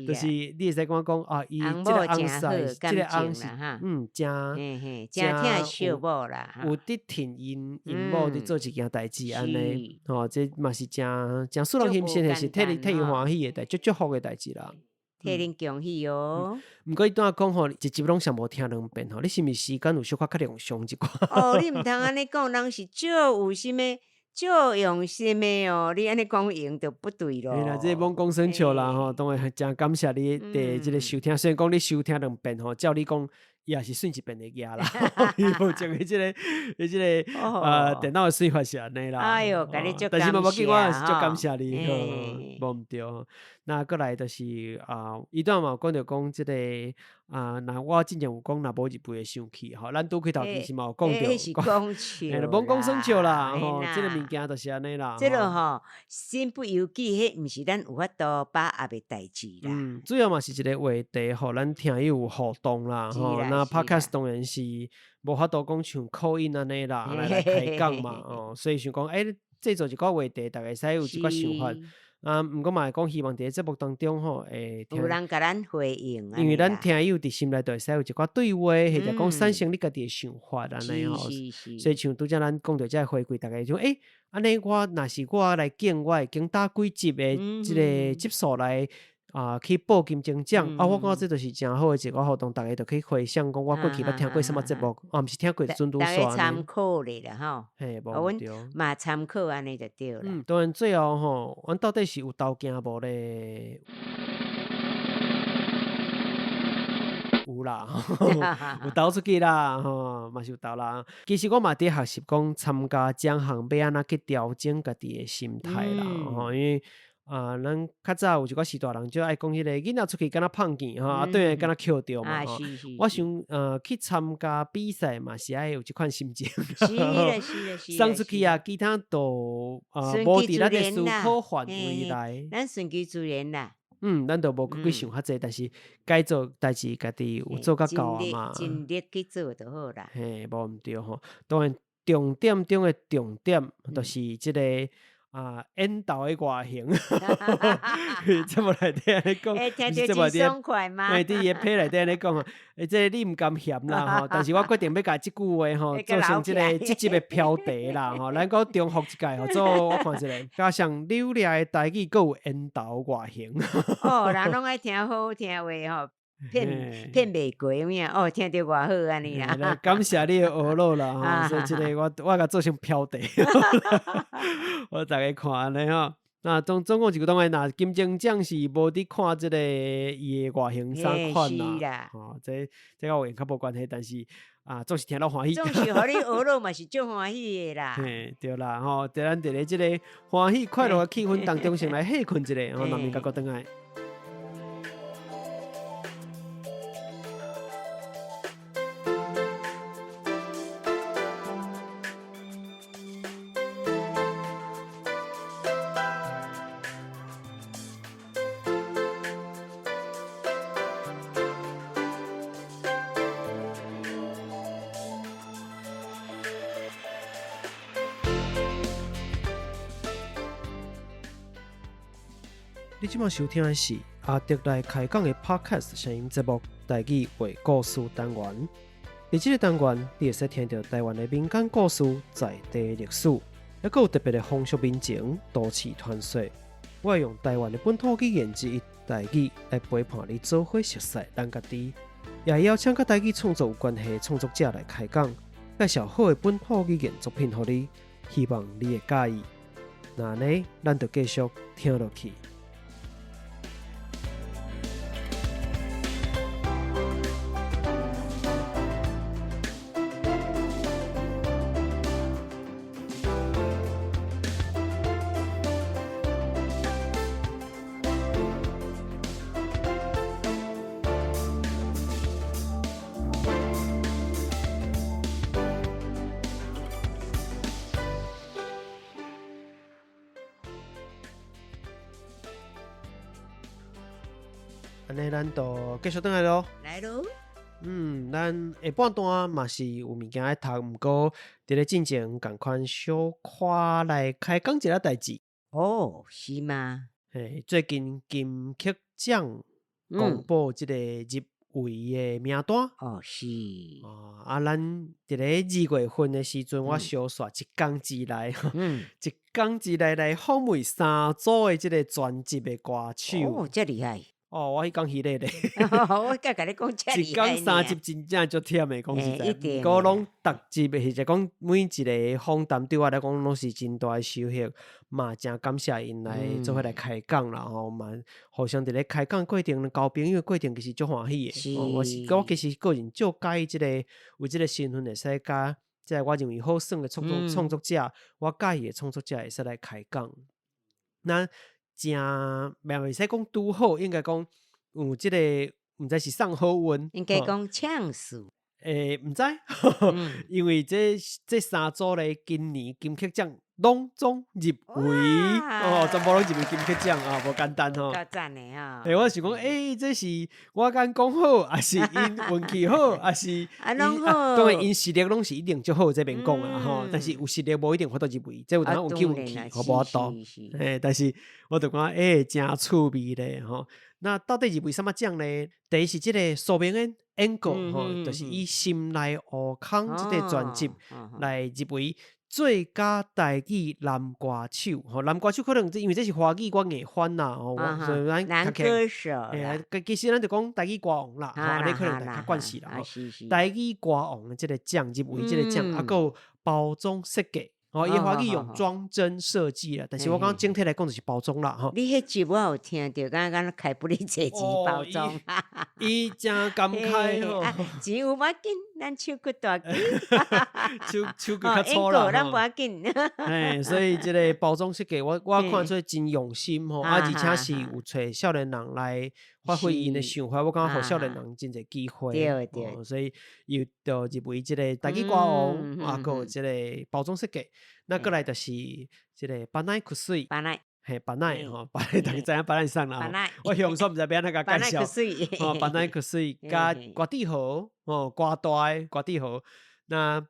就是你會使講講啊，伊這个翁婿，這个翁是。嗯，誠誠疼惜某啦，有佇替𪜶某佇做一件代誌按呢，吼，這嘛是誠誠使人欣羨的，是替你替伊歡喜的代，足祝福的代誌啦。替恁恭喜哦。毋過伊拄仔講吼，一集攏上無聽兩遍吼，你是毋是時間有小可較量傷一寡？哦，你毋通按呢講，人是足有心的。足用心的哦，你按呢講用就不對咯。嘿啦，這罔講耍笑啦吼，當然誠感謝你佇這个收聽，雖然講你收聽兩遍吼，照你講伊也是算一遍會額啦。伊無像伊這个，伊這个電腦的算法是按呢啦。哎喲，共你足但是嘛無緊，我也是足感謝你，無毋對。那閣來就是啊，伊拄仔嘛有講著講這个啊，若我之前有講，若無入圍會生氣吼，咱拄開頭其實嘛有講著，彼是講笑，罔講耍笑啦，吼，這个物件就是按呢啦。這个吼，身不由己，彼毋是咱有法度把握的代誌啦。嗯，主要嘛是一个話題，予咱聽友有互動啦，吼。那 Podcast 當然是無法度講像口音按呢啦，來開講嘛，哦，所以想講，欸，製造一寡話題，逐家會使有一寡想法。啊，毋過嘛會講希望佇咧節目當中吼，會有人共咱回應，因為咱聽友佇心內就會使有一寡對話，或者講產生你家己的想法按呢吼。所以像拄才咱講著這个回饋，逐家就欸，按呢我若是我來揀，我會揀佗幾集的這个集數來啊去報金鐘獎啊，我感覺這就是誠好的一個活動，逐家就可以回想講我過去捌聽過啥物節目，啊，毋是聽過陣拄煞參考咧啦吼，嘿，無毋對，嘛參考按呢就對啦。嗯，當然最後吼，阮到底是有投鏡無咧？有啦，有投出去啦，吼，嘛是有投啦。其實我嘛佇學習講參加獎項欲按怎去調整家己的心態啦，吼，因為。啊，咱較早有一寡序大人就愛講彼个囡仔出去敢若碰見吼，啊轉來敢若抾著嘛吼。我想，去參加比賽嘛是愛有這款心情。是啦是啦是。送出去啊，其他都啊無佇咱的思考範圍內。咱順其自然啦。嗯，咱都無閣去想較濟，但是該做代誌家己有做甲到啊嘛。盡力去做就好啦。嘿，無毋對吼。當然，重點中的重點，就是這个。啊，緣投的外形，節目內底按呢講，欸，聽著真爽快嗎？欸，佇伊的批內底按呢講吼，欸，這個你毋甘嫌啦吼，但是我決定欲共這句話吼，做成這個這集的標題啦吼，咱閣重複一擺吼，做我看一下，加上扭掠的台語，閣有緣投外形。哦，人攏愛聽好聽話吼。騙騙袂過有影哦，聽著偌好按呢啦。感謝你的呵咾啦吼，所以這個我共做成標題，我逐家看按呢吼。那總共一個當然，若金鐘獎是無佇看這個伊的外形啥款啦，吼，這佮外形較無關係，但是啊，總是聽了歡喜。總是予你呵咾嘛是足歡喜的啦。嘿，對啦吼，佇咱佇咧這個歡喜快樂的氣氛當中，先來歇睏一下，吼，慢慢共閣轉來。你這馬收聽的是阿德來開講的 Podcast 聲音節目《台語話故事單元》。佇這個單元，你會使聽著台灣的民間故事、在地歷史，抑閣有特別的風俗民情、都市傳說。我會用台灣的本土語言之一台語來陪伴你做伙熟悉咱家己，也會邀請佮台語創作有關係的創作者來開講，介紹好的本土語言作品予你，希望你會佮意。那按呢，咱就繼續聽落去。按呢，咱就繼續轉來囉。來囉。嗯，咱下半段嘛是有物件愛讀，毋過佇咧進前仝款小可來開講一下代誌。哦，是嗎？嘿，最近金曲獎公布這個入圍的名單。哦，是。哦，啊，咱佇咧2月份的時陣，我小煞一工之內，一工之內來訪問3組的這個專輯的歌手。哦，這厲害。哦，我彼工彼咧咧，我才共你講遮一工3集真正足忝的，講實在，毋過攏逐集的，或者講每一個訪談對我來講攏是真大的收穫，嘛誠感謝𪜶來做伙來開講啦吼，嘛互相佇咧開講過程、交朋友的過程，其實足歡喜的。我是我其實個人足佮意這個有這個身份會使佮這個我認為好耍的創作創作者，我佮意的創作者會使來開講。那誠嘛袂使講拄好，應該講有這個毋知是送好運，應該講搶數。欸，毋知，因為這3組咧，今年金曲獎攏總入圍，哦，全部攏入圍金曲獎啊，無簡單吼。夠讚的吼。欸，我想講，欸，這是我敢講好，抑是𪜶運氣好，抑是啊，攏好。當然𪜶實力攏是一定足好，這免講啊吼。但是有實力無一定法度入圍，這有當運氣運氣，吼無法度。欸，但是我就感覺欸，誠趣味咧吼。那到底入圍啥物獎咧？第一是這個蘇明恩 Angle 吼，就是以心內悟空這個專輯來入圍最佳台語男歌手。吼，男歌手可能因為這是華語，我硬翻啦吼。所以咱男歌手。嘿，其實咱就講台語歌王啦，吼，按呢可能就較慣勢啦。台語歌王的這個獎入圍這個獎，啊，閣有包裝設計。哦，伊華語用裝幀設計啦，但是我感覺整體來講就是包裝啦，吼。你彼集我有聽著，敢敢開不哩濟錢包裝。伊誠感慨吼。錢有無要緊，咱手骨大支。手骨較粗啦。咱無要緊。嘿，所以這個包裝設計，我看出真用心吼，啊，而且是有揣少年人來發揮𪜶的想法，我感覺予少年人真濟機會。對對。所以伊就入圍這個台語歌王，啊，閣有這個包裝設計。那閣來就是這個巴奈曲水，嘿，巴奈吼，巴奈大家知影巴奈是啥啦？我雄煞毋知欲按怎共介紹。吼，巴奈曲水佮郭志豪，吼，歌大的郭志豪。那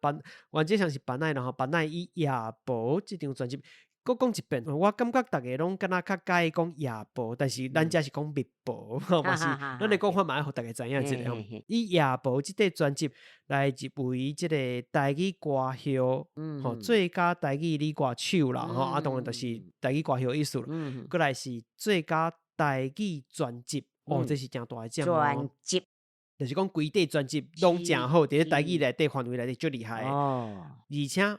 原則上是巴奈啦吼，巴奈以夜婆這張專輯。閣講一遍，我感覺逐家攏敢若較佮意講夜婆，但是咱遮是講密婆，嘛是咱的講法嘛愛予逐家知影一下吼。以夜婆這塊專輯來入圍這個台語歌后，吼，最佳台語女歌手啦，吼，啊，當然就是台語歌后意思。閣來是最佳台語專輯，哦，這是誠大的獎哦。專輯就是講規塊專輯攏誠好，佇咧台語內底範圍內底足厲害的。而且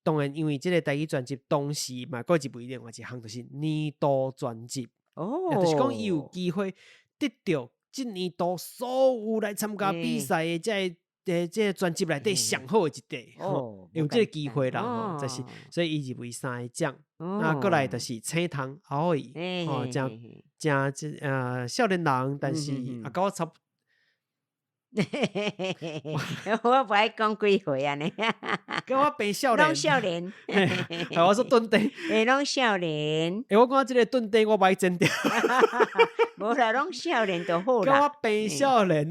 當然，因為這個台語專輯同時嘛，閣入圍另外一項，就是年度專輯。就是講伊有機會得著這年度所有來參加比賽的這个這个專輯內底上好的一塊，有這個機會啦，吼，就是所以伊入圍三个獎。啊，閣來就是青藤阿偉，吼，誠誠這少年人，但是啊，佮我差。我無愛講幾歲按呢，佮我變少年，攏少年，害我說頓底，欸，攏少年。欸，我感覺這个頓底我無愛剪掉。無啦，攏少年就好啦。佮我變少年，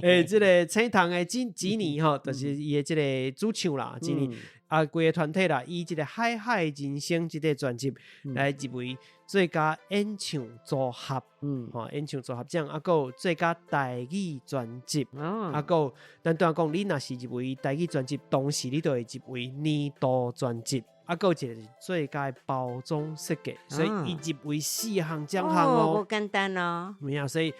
欸，這个青藤的幾幾年吼，就是伊的這个主唱啦，幾年啊，規个團體啦，以這个《海海人生》這個專輯來入圍最佳演唱組合，吼，演唱組合獎，啊，閣有最佳台語專輯，啊，閣有咱拄仔講，你若是入圍台語專輯，同時你就會入圍年度專輯，啊，閣有一個是最佳包裝設計，所以伊入圍四項獎項哦，無簡單哦。有影，所以，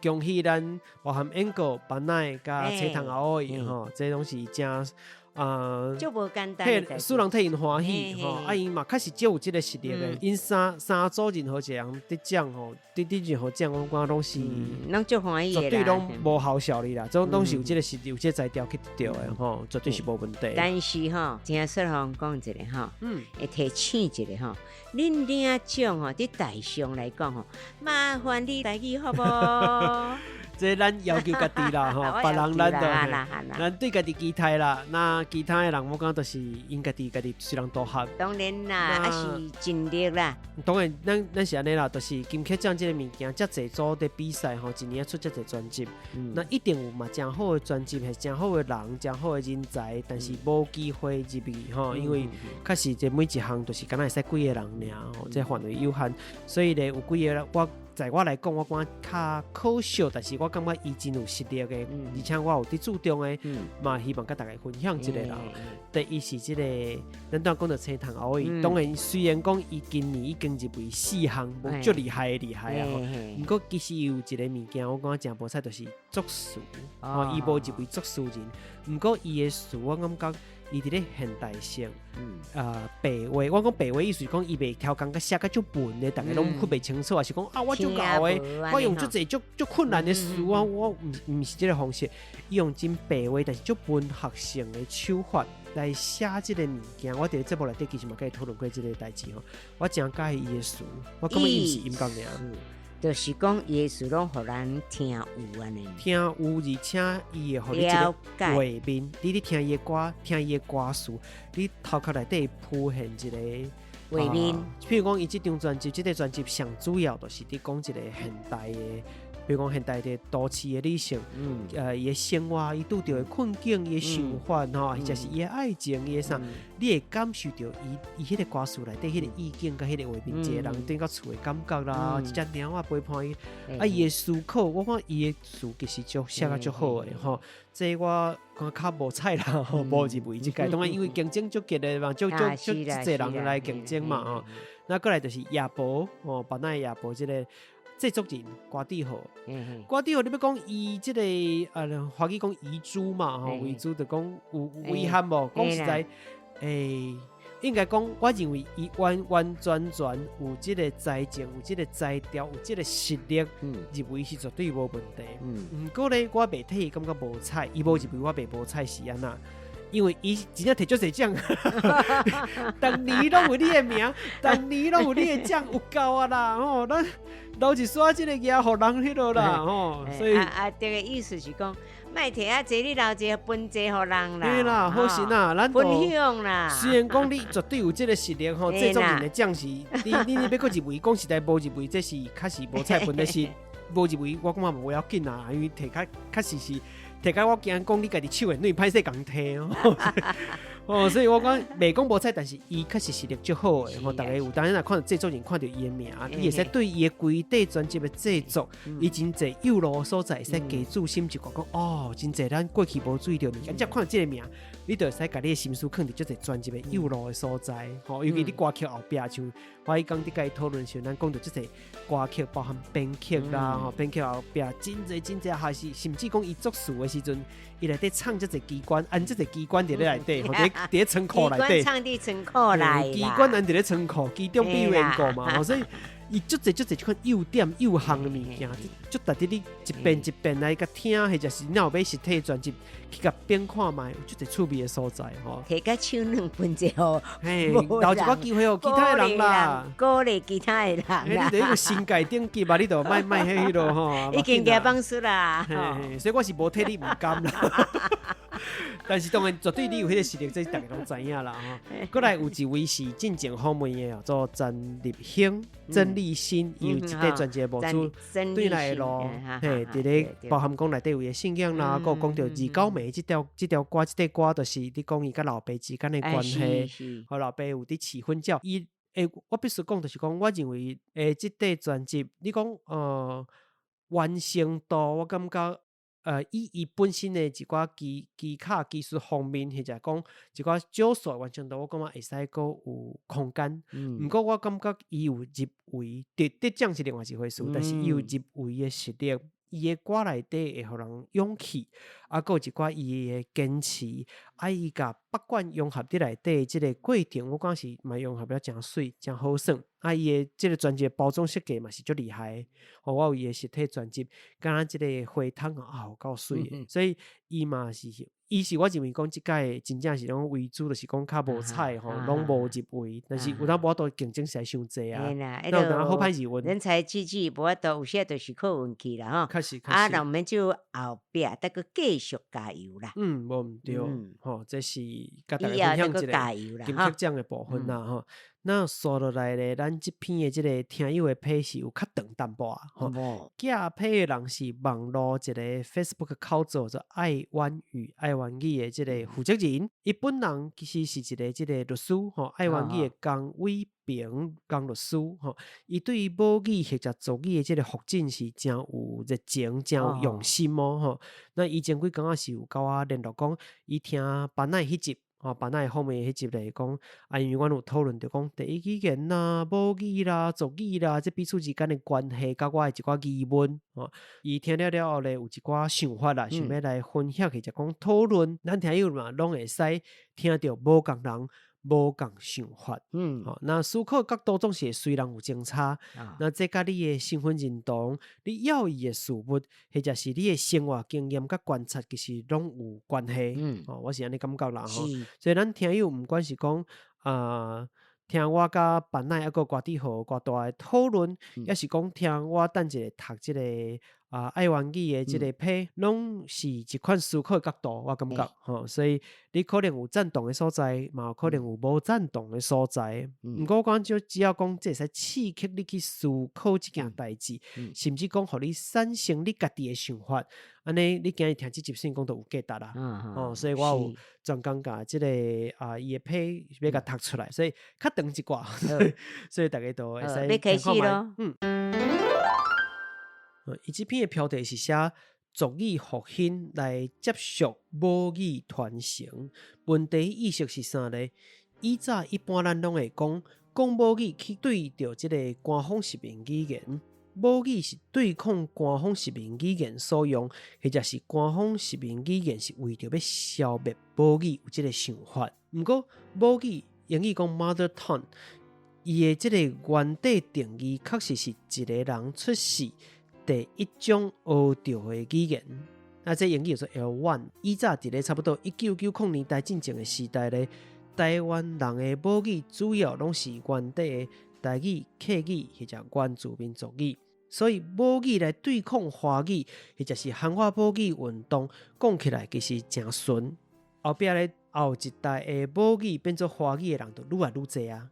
恭喜咱包含演歌、班奈佮青藤阿偉吼，這攏是誠啊，足無簡單的，使人替𪜶歡喜吼，啊，𪜶嘛確實足有這个實力的，𪜶三組任何一個人得獎吼，得任何獎，我感覺攏是攏足歡喜絕對攏無好笑的啦，這攏是有這个實力，有這个才調去得著的吼，絕對是無問題。但是吼，請雪芳講一下吼，會提醒一下吼，恁領獎吼，佇台上來講吼，麻煩你台語好無？這咱要求家己啦，吼，別人咱就咱對家己期待啦。那其他的人，我感覺就是𪜶家己雖然都合。當然啦，還是盡力啦。當然，咱是按呢啦，就是金曲獎這个物件，遮濟組佇比賽吼，一年出遮濟專輯，那一定有嘛誠好的專輯，係誠好的人，誠好的人才，但是無機會入去吼，因為確實這每一項就是敢若會使幾個人爾吼，這範圍有限，所以咧有幾個我。在我來講，我感覺較可惜，但是我感覺伊真有實力的，而且我有佇注重的，嘛希望佮大家分享一下啦。第一是這个，咱拄仔講著青藤阿偉，當然雖然講伊今年已經入圍四項，無足厲害的厲害啊。毋過其實伊有一個物件，我感覺誠無彩，就是作詞，吼，伊無入圍作詞人，毋過伊的詞，我感覺伊佇咧現代性，白話，我講白話意思是講伊袂刁工共寫甲足笨的，逐家攏分袂清楚，抑是講啊，我足𠢕的，我用足濟足足困難的詞啊，我毋是這个方式，伊用真白話，但是足文學性的手法來寫這个物件。我佇咧節目內底其實嘛佮伊討論過這个代誌吼，我誠佮意伊的詞，我感覺伊毋是音樂爾。就是講伊的詞攏予咱聽有按呢，聽有而且伊會予你一个畫面，你咧聽伊的歌，聽伊的歌詞，你頭殼內底浮現一個畫面。譬如講，伊這張專輯，這個專輯上主要就是佇講一個現代的，比如講現代的都市的女性，伊的生活，伊拄著的困境，伊的想法吼，或者是伊的愛情，伊的啥，你會感受著伊彼個歌詞內底彼個意境佮彼個畫面，一個人轉到厝的感覺啦，一隻貓仔陪伴伊，啊，伊的思考，我看伊的詞其實足寫甲足好的吼，這我感覺較無彩啦，吼，無入圍這屆，當然因為競爭足激烈嘛，足足足濟人來競爭嘛吼，那過來就是亞伯吼，班奈亞伯這個。製作人郭志豪，郭志豪，你欲講伊這个華語講遺珠嘛，吼，遺珠就講有遺憾無？講實在，應該講，我認為伊完完全全有這个才情，有這个才調，有這个實力，入圍是絕對無問題。毋過咧，我袂替伊感覺無彩，伊無入圍，我袂無彩是按怎？因為伊真正摕足濟獎，逐年攏有你的名，逐年攏有你的獎，有夠啊啦吼！咱留一撮這個額予人彼落啦吼，所以啊，這个意思是講，莫摕啊濟，你留一個分濟予人啦。對啦，好心啦，咱分享啦。雖然講你絕對有這个實力吼，製作人的獎是，你欲閣入圍，講實在無入圍，這是確實無彩，問題是無入圍，我感覺無要緊啊，因為摕較確實是。摕甲我驚講你家己手會軟，歹勢共摕哦。哦，所以我講袂講無彩，但是伊確實實力足好的吼。逐家有當若看著製作人看著伊的名，你會使對伊的規塊專輯的製作，伊真濟幼路所在會使加注心一寡講哦，真濟咱過去無注意著物件，只看著這个名，你就會使共你的心思囥佇足濟專輯的幼路的所在。吼，尤其你歌曲後壁，像我彼工佇共伊討論時，咱講著足濟歌曲，包含編曲啦，吼，編曲後壁真濟真濟，還是甚至講伊作詞的時陣，伊內底藏足濟機關，按足濟機關佇咧內底，吼，佇咧倉庫內底，藏佇倉庫內，機關按佇咧倉庫，機中比緣故嘛，吼，所以伊足濟足濟這款幼點幼項的物件，足值得你一遍一遍來共聽，或者是你若有買實體專輯去共變看覓，有足濟趣味的所在吼。提共手兩分者吼，嘿，留一寡機會予其他的人啦，鼓勵其他的人啦。你著一個新界頂級啊，你著莫莫彼彼囉吼。已經寄放書啦，所以我是無替你毋甘啦。但是當然絕對你有彼個實力，這逐家攏知影啦吼。閣來有一位是進前訪問的，叫做曾立興、曾立新，伊有一塊專輯的模組對來的路，嘿，佇咧包含講內底有伊的信仰啦，閣有講著二九暝這條歌，這塊歌就是你講伊佮老爸之間的關係，予老爸有佇飼粉鳥。伊欸，我必須講就是講，我認為欸，這塊專輯你講完成度，我感覺。以伊本身的一寡技技巧、技術方面，或者講一寡少數完成度，我感覺會使閣有空間。毋過我感覺伊有入圍，得獎是另外一回事，但是伊有入圍的實力，伊的歌內底會予人勇氣，啊，閣有一寡伊的堅持，啊，伊共北管融合佇內底這个過程，我感覺是嘛融合了誠媠、誠好耍。啊，伊的這个專輯包裝設計嘛是足厲害的。吼，我有伊的實體專輯，敢若這个花筒啊，有夠媠的。所以伊嘛是，伊是我認為講這屆真正是攏為主，就是講較無彩吼，攏無入圍。但是有當無法度競爭實在傷濟啊。那有當好歹是運人才濟濟，無法度，有時就是靠運氣啦吼。確實，確實。啊，那我們就後壁再閣繼續加油啦。嗯，無毋對，吼，這是共大家分享一个金曲獎的部分啦，吼。那紲落來咧，咱這篇的這个聽友的批是有較長淡薄仔吼。寄批的人是網路一个 Facebook 口座做愛灣語愛灣語的這个負責人，伊本人其實是一个這个律師吼，愛灣語的江偉平江律師吼，伊對於母語或者族語的這个發展是誠有熱情、誠有用心哦吼。那伊前幾工仔是有共我聯絡講，伊聽班奈彼集。吼，班奈訪問彼集咧講，啊，因為阮有討論著講第一語言啦、母語啦、族語啦，這彼此之間的關係，佮我的一寡疑問，吼，伊聽了了後咧，有一寡想法啦，想欲來分享或者講討論，咱聽友嘛攏會使聽著無仝人無仝想法，吼，那思考角度總是會隨人有相差，那這佮你的身份認同、你要意的事物，或者是你的生活經驗佮觀察，其實攏有關係，吼，我是按呢感覺啦，吼，所以咱聽友毋管是講啊，聽我佮班奈抑閣歌智豪歌大的討論，抑是講聽我等一下讀這个愛灣語的這个批，攏是一款思考的角度，我感覺吼，所以你可能有贊同的所在，嘛有可能有無贊同的所在。毋過我感覺只要講這會使刺激你去思考這件代誌，甚至講予你產生你家己的想法，按呢你今日聽這集算講都有價值啦。哦，所以我有專工共這个伊的批欲共讀出來，所以較長一寡，所以逐家都會使聽看覓。伊這篇的標題是寫族語復興來接續母語傳承。問題意識是啥呢？以早一般咱攏會講講母語去對著這个官方殖民語言，母語是對抗官方殖民語言所用，或者是官方殖民語言是為著欲消滅母語有這个想法。毋過母語英語講 mother tongue，伊的這个原底定義確實是一个人出世第一種學著的語言，啊，這英語叫做 L1。以早佇咧差不多1990年代進前的時代咧，台灣人的母語主要攏是原底的台語、客語或者原住民族語，所以母語來對抗華語或者是涵華母語運動，講起來其實誠順。後壁咧，後一代的母語變做華語的人就愈來愈濟啊。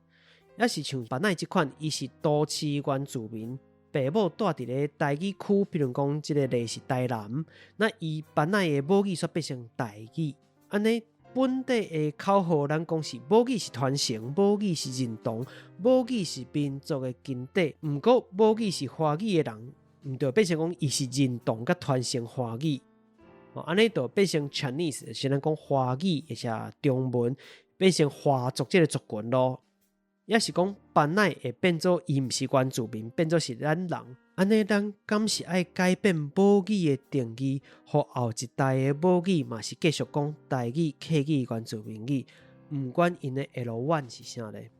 抑是像班奈這款，伊是都市原住民。爸母住佇咧台語區，比如講這个例是台南，那伊班奈的母語煞變成台語，按呢本地的口號，咱講是母語是傳承，母語是認同，母語是民族的根底。毋過母語是華語的人，毋著變成講伊是認同佮傳承華語。哦，按呢就變成 Chinese，是咱講華語，抑是中文變成華族這个族群囉。抑是講班乃會變做伊毋是原住民，變做是咱人。按呢，咱敢是愛改變母語的定義，予後一代的母語嘛是繼續講台語、客語、原住民語，毋管𪜶的 L1 是啥咧？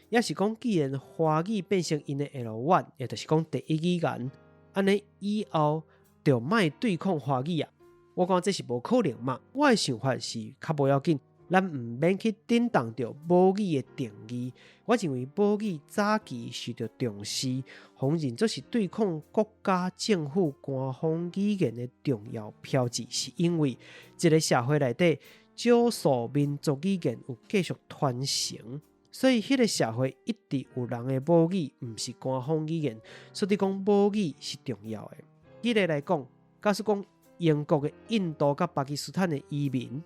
抑是講既然華語變成𪜶的 L1，也就是講第一語言，按呢以後就莫對抗華語啊！我感覺這是無可能嘛。我的想法是較無要緊。咱毋免去震動著母語的定義。我認為母語早期受著重視，予認做是對抗國家政府官方語言的重要標誌，是因為這个社會內底少數民族語言有繼續傳承，所以彼个社會一直有人的母語毋是官方語言，所以講母語是重要的。舉例來講，假使講英國的印度佮巴基斯坦的移民。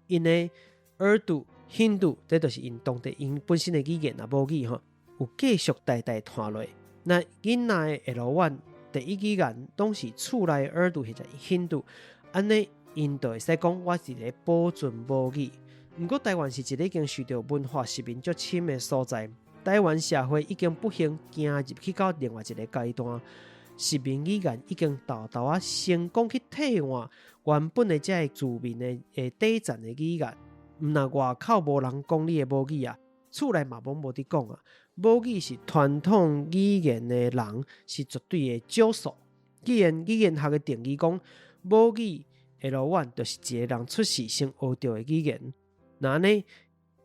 𪜶的 Urdu、Hindi，這就是𪜶當地𪜶本身的語言啊，母語吼，有繼續代代傳落。那囡仔的 L1 第一語言攏是厝內 Urdu 或者 Hindi，按呢𪜶就會使講我是咧保存母語。毋過台灣是一个已經受著文化殖民足深的所在，台灣社會已經不幸行入去到另外一个階段。殖民語言已經沓沓仔成功去替換原本的這个住民的底層的語言，毋但外口無人講你的母語啊，厝內嘛攏無佇講啊。母語是傳統語言的人是絕對的少數。既然語言學的定義講母語 L1 就是一个人出世先學著的語言，那按呢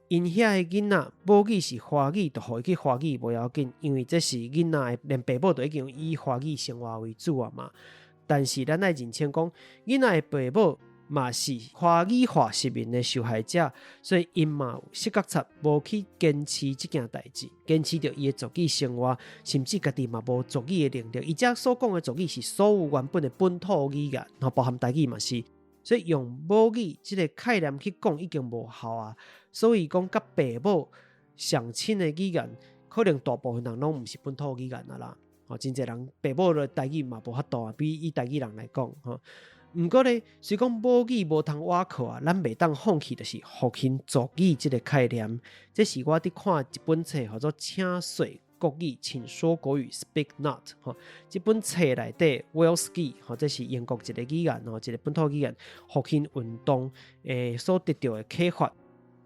？𪜶遐的囡仔母語是華語，就予伊去華語無要緊，因為這是囡仔的連爸母都已經以華語生活為主啊嘛。但是咱愛認清講，囡仔的爸母嘛是華語化殖民的受害者，所以𪜶嘛有失覺察，無去堅持這件代誌，堅持著伊的族語生活，甚至家己嘛無族語的能力。伊遮所講的族語是所有原本的本土語言，包含台語嘛是。所以用母語這个概念去講已經無效啊。所以講，佮爸母上親的語言，可能大部分人攏毋是本土語言啊啦。吼，真濟人爸母的台語嘛無法度啊，比以台語人來講吼。毋過咧，雖講母語無通倚靠啊，咱袂當放棄，就是復興族語這个概念。這是我佇看一本冊，號做《請說國語，請說國語，Speak Not》吼。這本冊內底 Wales 語，吼，這是英國一个語言吼，一个本土語言復興運動所得著的啟發。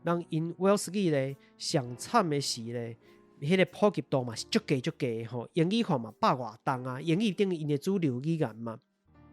人𪜶 Wales 語咧，上慘的是咧，彼个普及度嘛是足低足低吼，英語化嘛百外重啊，英語等於𪜶的主流語言嘛，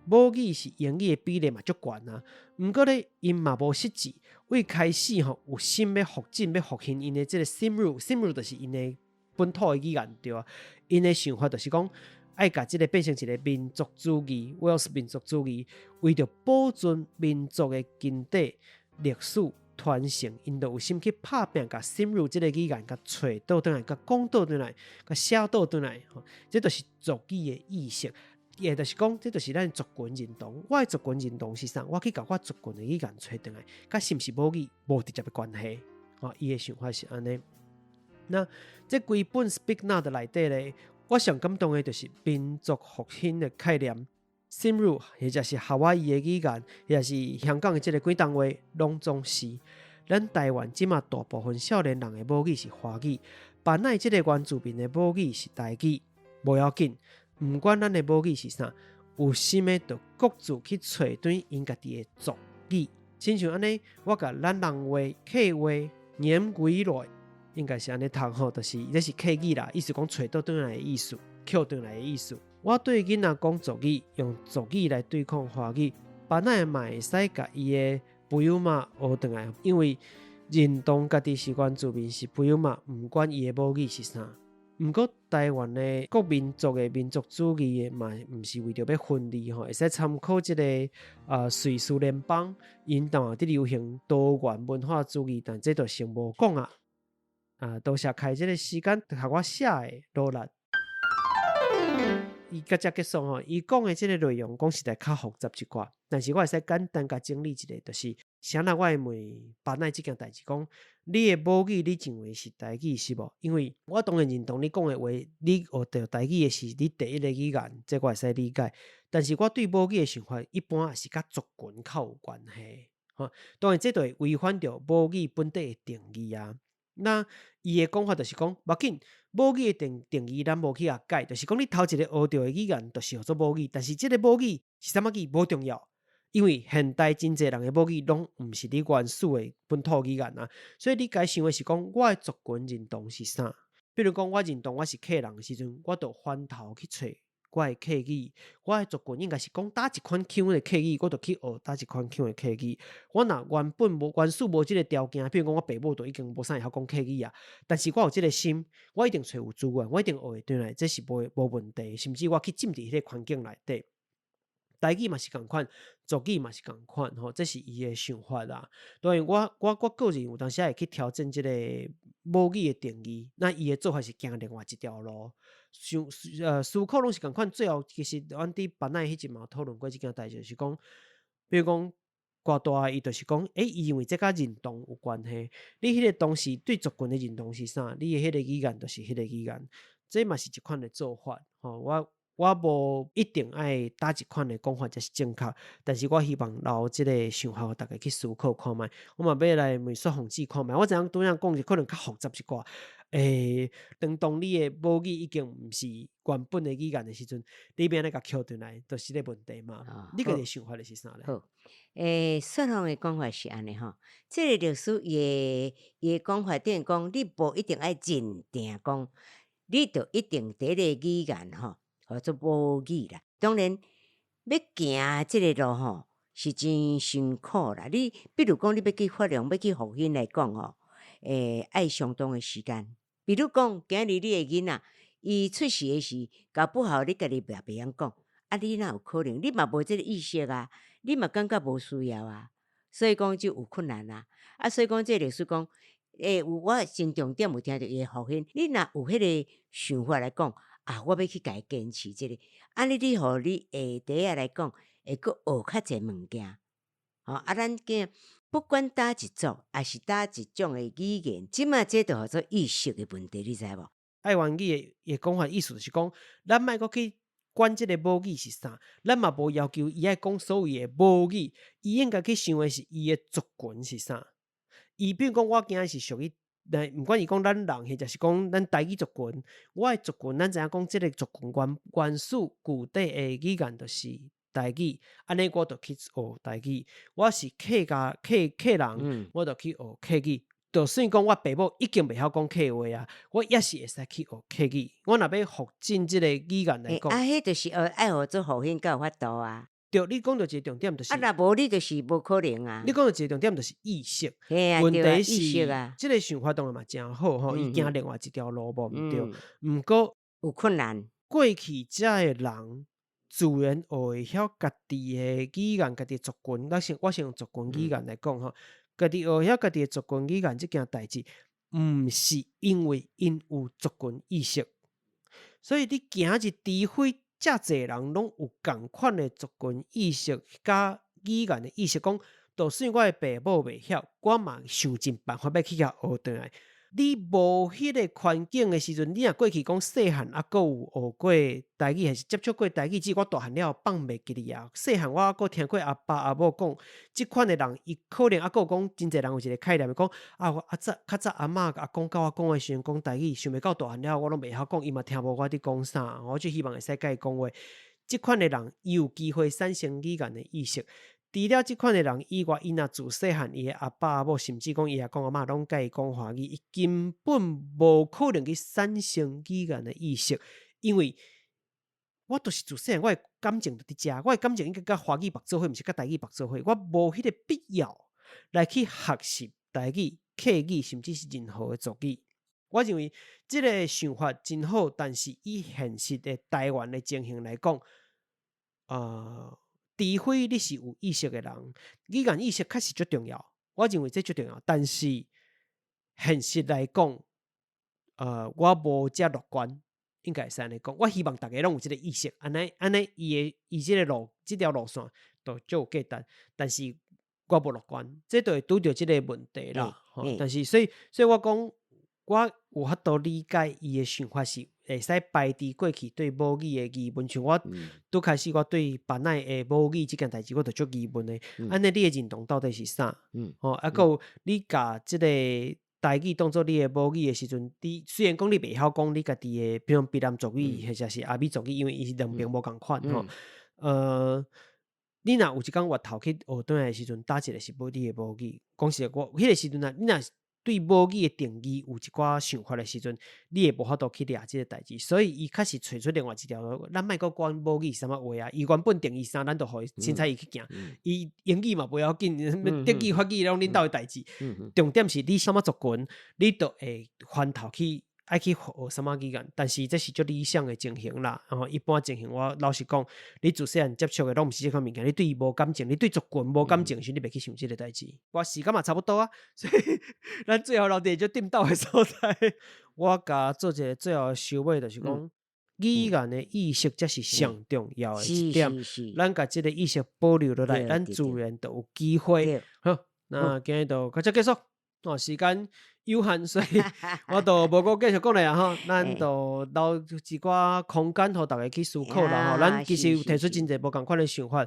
母語是英語的比例嘛足懸啊。毋過咧，𪜶嘛無失志，為開始吼有心欲復振，欲復興𪜶的這个 Cymru，Cymru 就是𪜶的本土的語言對啊。𪜶的想法就是講，愛共這个變成一个民族主義，Wales 民族主義，為著保存民族的根底歷史。傳承，𪜶就有心去拍拚，共 Cymru 這个語言，共揣倒轉來，共講倒轉來，共寫倒轉來，吼，這就是族語的意識，也就是講，這就是咱族群認同。我的族群認同是啥？我去共我族群的語言揣轉來，佮是毋是母語無直接的關係。吼，伊的想法是按呢。那這規本 Speak Not 內底咧，我上感動的就是民族復興的概念。Cymru 或者是夏威夷的語言，或者是香港的這个廣東話，攏總是。咱台灣這馬大部分少年人的母語是華語，班乃這个原住民的母語是台語，無要緊，毋管咱的母語是啥，有心的就各自去揣轉𪜶家己的族語。親像按呢，我共咱人話、客話、念歸來，應該是按呢讀吼，就是這是客語啦，意思講揣倒轉來的意思，抾轉來的意思。我對囡仔講族語，用族語來對抗華語，班乃嘛會使共伊的朋友嘛學轉來，因為認同家己是原住民是朋友嘛，毋管伊的母語是啥。毋過台灣的各民族的民族主義的嘛，毋是為著欲分離吼，會使參考這个瑞士聯邦，𪜶當佇流行多元文化主義，但這就先無講啊。啊，多謝開這个時間，予我寫的努力。伊到遮結束吼，伊講的這个內容講實在較複雜一寡，但是我會使簡單共整理一下，就是啥人我會問巴奈這件代誌，講你的母語你認為是台語是無？因為我當然認同你講的話，你學著台語的是你第一个語言，這我會使理解。但是我對母語的想法，一般也是佮族群較有關係。吼，當然這就會違反著母語本底的定義啊。那伊的講法就是講，無要緊，母語的定義咱無去共改，就是講你頭一个學著的語言，就是號做母語。但是這个母語是啥物語無重要，因為現代真濟人的母語攏毋是你原始的本土語言啊。所以你該想的是講，我的族群認同是啥？比如講，我認同我是客人的時陣，我就翻頭去揣我的客語，我的族群應該是講佗一款腔的客語，我就去學佗一款腔的客語。我若原本無原始無這个條件，比如講我爸母都已經無啥會曉講客語啊，但是我有這个心，我一定揣有資源，我一定學會轉來，這是無問題。甚至我去浸佇彼个環境內底，台語嘛是仝款，族語嘛是仝款，吼，這是伊的想法啦。當然我個人有當時會去調整這个母語的定義，那伊的做法是行另外一條路。想思考攏是仝款，最後其實阮佇班內彼陣嘛有討論過這件代誌，就是講，比如講偌大伊就是講，欸，伊認為這佮認同有關係。你彼个當時對族群的認同是啥？你的彼個語言就是彼個語言，這嘛是一款的做法。吼，我無一定愛佗一款的講法才是正確，但是我希望留這个想法，予大家去思考看覓。我嘛欲來問雪鳳姊看覓，我知影拄才講是可能較複雜一寡。欸，當你的母語已經毋是原本的語言的時陣，你欲按怎共抾轉來，就是這个問題嘛。你家己的想法是啥咧？好，欸，雪鳳的講法是按呢吼，這个律師伊的講法等於講，你無一定愛認定講，你著一定第一個語言吼，號做母語啦。當然，欲行這个路吼，是真辛苦啦。你比如講，你欲去發揚，欲去復興來講吼，欸，愛相當的時間。比如講，今日你的囡仔，伊出世的時，搞不好你家己也袂曉講，啊，你哪有可能？你嘛無這个意識啊，你嘛感覺無需要啊，所以講就有困難啊。啊，所以講這個律師講，欸，有我真重點有聽著伊的復興，你若有彼个想法來講，啊，我欲去共伊堅持這个，按呢你予你下底仔來講，會閣學較濟物件。吼，啊，咱囝不管佗一族，抑是佗一種的語言，這馬這就號做意識的問題，你知無？愛原語的講法意思就是講，咱莫閣去管這个母語是啥，咱嘛無要求伊愛講所謂的母語，伊應該去想的是伊的族群是啥。伊比如講，我今仔是屬於，毋管是講咱人，或者是講咱台語族群，我的族群，咱知影講這个族群原始舊底的語言就是台語，按呢我就去學台語。我是客家客客人，我就去學客語。就算講我爸母已經袂曉講客話啊，我也是會使去學客語。我若欲復振這个語言來講，啊，彼就是學愛學做復興才有法度啊。對，你講著一个重點，就是啊，若無你就是無可能啊。你講著一個重點，就是意識。問題是，這个想法當然嘛誠好吼，伊行另外一條路無毋對。毋過有困難。過去遮的人自然學會曉家己的語言、家己的族群。我先用族群語言來講吼，家己學曉家己的族群語言這件代誌，毋是因為𪜶有族群意識，所以你今日除非遮濟人攏有仝款的族群意識佮語言的意識，講就算我的爸母袂曉，我嘛想盡辦法欲去共學轉來。你無彼个環境的時陣，你若過去講細漢猶閣有學過台語，還是接觸過台語，只是我大漢了後放袂記哩啊。細漢我猶閣聽過阿爸阿母講，這款的人，伊可能猶閣有講，真濟人有一個概念講啊，我啊早較早阿嬤阿公佮我講的時陣講台語，想袂到大漢了後我攏袂曉講，伊嘛聽無我佇講啥，我就希望會使佮伊講話。這款的人，伊有機會產生語言的意識。除了這款的人以外，伊若自細漢，伊的阿爸阿母，甚至講伊阿公阿嬤，攏佮伊講華語，伊根本無可能去產生語言的意識，因為我就是自細漢，我的感情就佇遮，我的感情應該佮華語縛做伙，毋是佮台語縛做伙，我無彼个必要來去學習台語、客語，甚至是任何的族語。我認為這个想法真好，但是以現實的台灣的情形來講，除非你是有意識的人，語言意識確實足重要，我認為這足重要。但是現實來講，我無遮樂觀，應該會使按呢講。我希望逐家攏有這个意識，按呢按呢，伊的伊這个路這條路線就足有價值。但是我無樂觀，這就會拄著這个問題啦。但是所以所以我講，我有法度理解伊的想法是會使排除過去對母語的疑問，像我拄開始我對枋奶的母語這件代誌，我就足疑問的。按呢，你的認同到底是啥？吼，啊，閣有你共這个台語當做你的母語的時陣，你雖然講你袂曉講你家己的，比如講卑南族語或者是阿美族語，因為伊是兩邊無仝款吼。你若有一工越頭去學轉來的時陣，佗一个是無你的母語？講實在，我彼个時陣啊，你若對母語的定義有一寡想法的時陣，你會無法度去掠這个代誌，所以伊確實揣出另外一條路。咱莫閣管母語是啥物話啊，伊原本定義啥，咱就予伊凊彩伊去行。伊英語嘛袂要緊，德語、法語攏恁兜的代誌。重點是你啥物族群，你就會翻頭去愛去學啥物語言。但是這是足理想的情形啦。然後一般情形，我老實講，你自細漢接觸的攏毋是這款物件，你對伊無感情，你對族群無感情時，你袂去想這个代誌。我時間嘛差不多啊，所以咱最後留佇足顛倒的所在。我共做一个最後的收尾，就是講語言的意識才是上重要的一點。咱共這个意識保留落來，咱自然就有機會。好，那今日就到這結束。哦，時間有限，所以我就無閣繼續講咧啊吼。咱就留一寡空間，予大家去思考啦吼。咱其實有提出真濟無仝款的想法，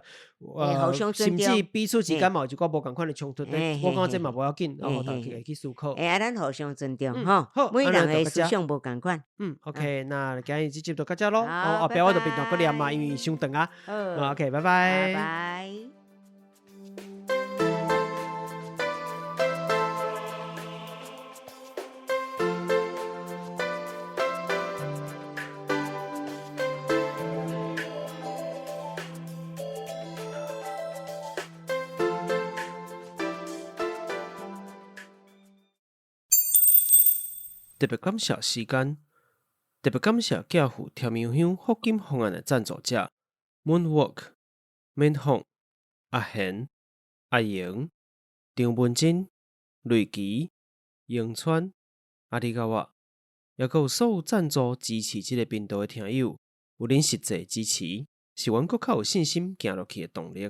甚至彼此之間嘛有一寡無仝款的衝突。我感覺這嘛無要緊，然後大家會去思考。欸，啊，咱互相尊重吼，每人的思想無仝款。嗯，OK，那今日這集就到這囉。後壁我就別當閣念嘛，因為傷長啊。OK，拜拜。拜拜。特別感謝時間，特別感謝寄付甜油香福金方案的贊助者：Moonwalk、免鳳、阿賢、阿瑩、張文珍、瑞琪、永川、阿里嘎哇，抑閣有所有贊助支持這个頻道的聽友，有恁實際支持，是阮閣較有信心行落去的動力。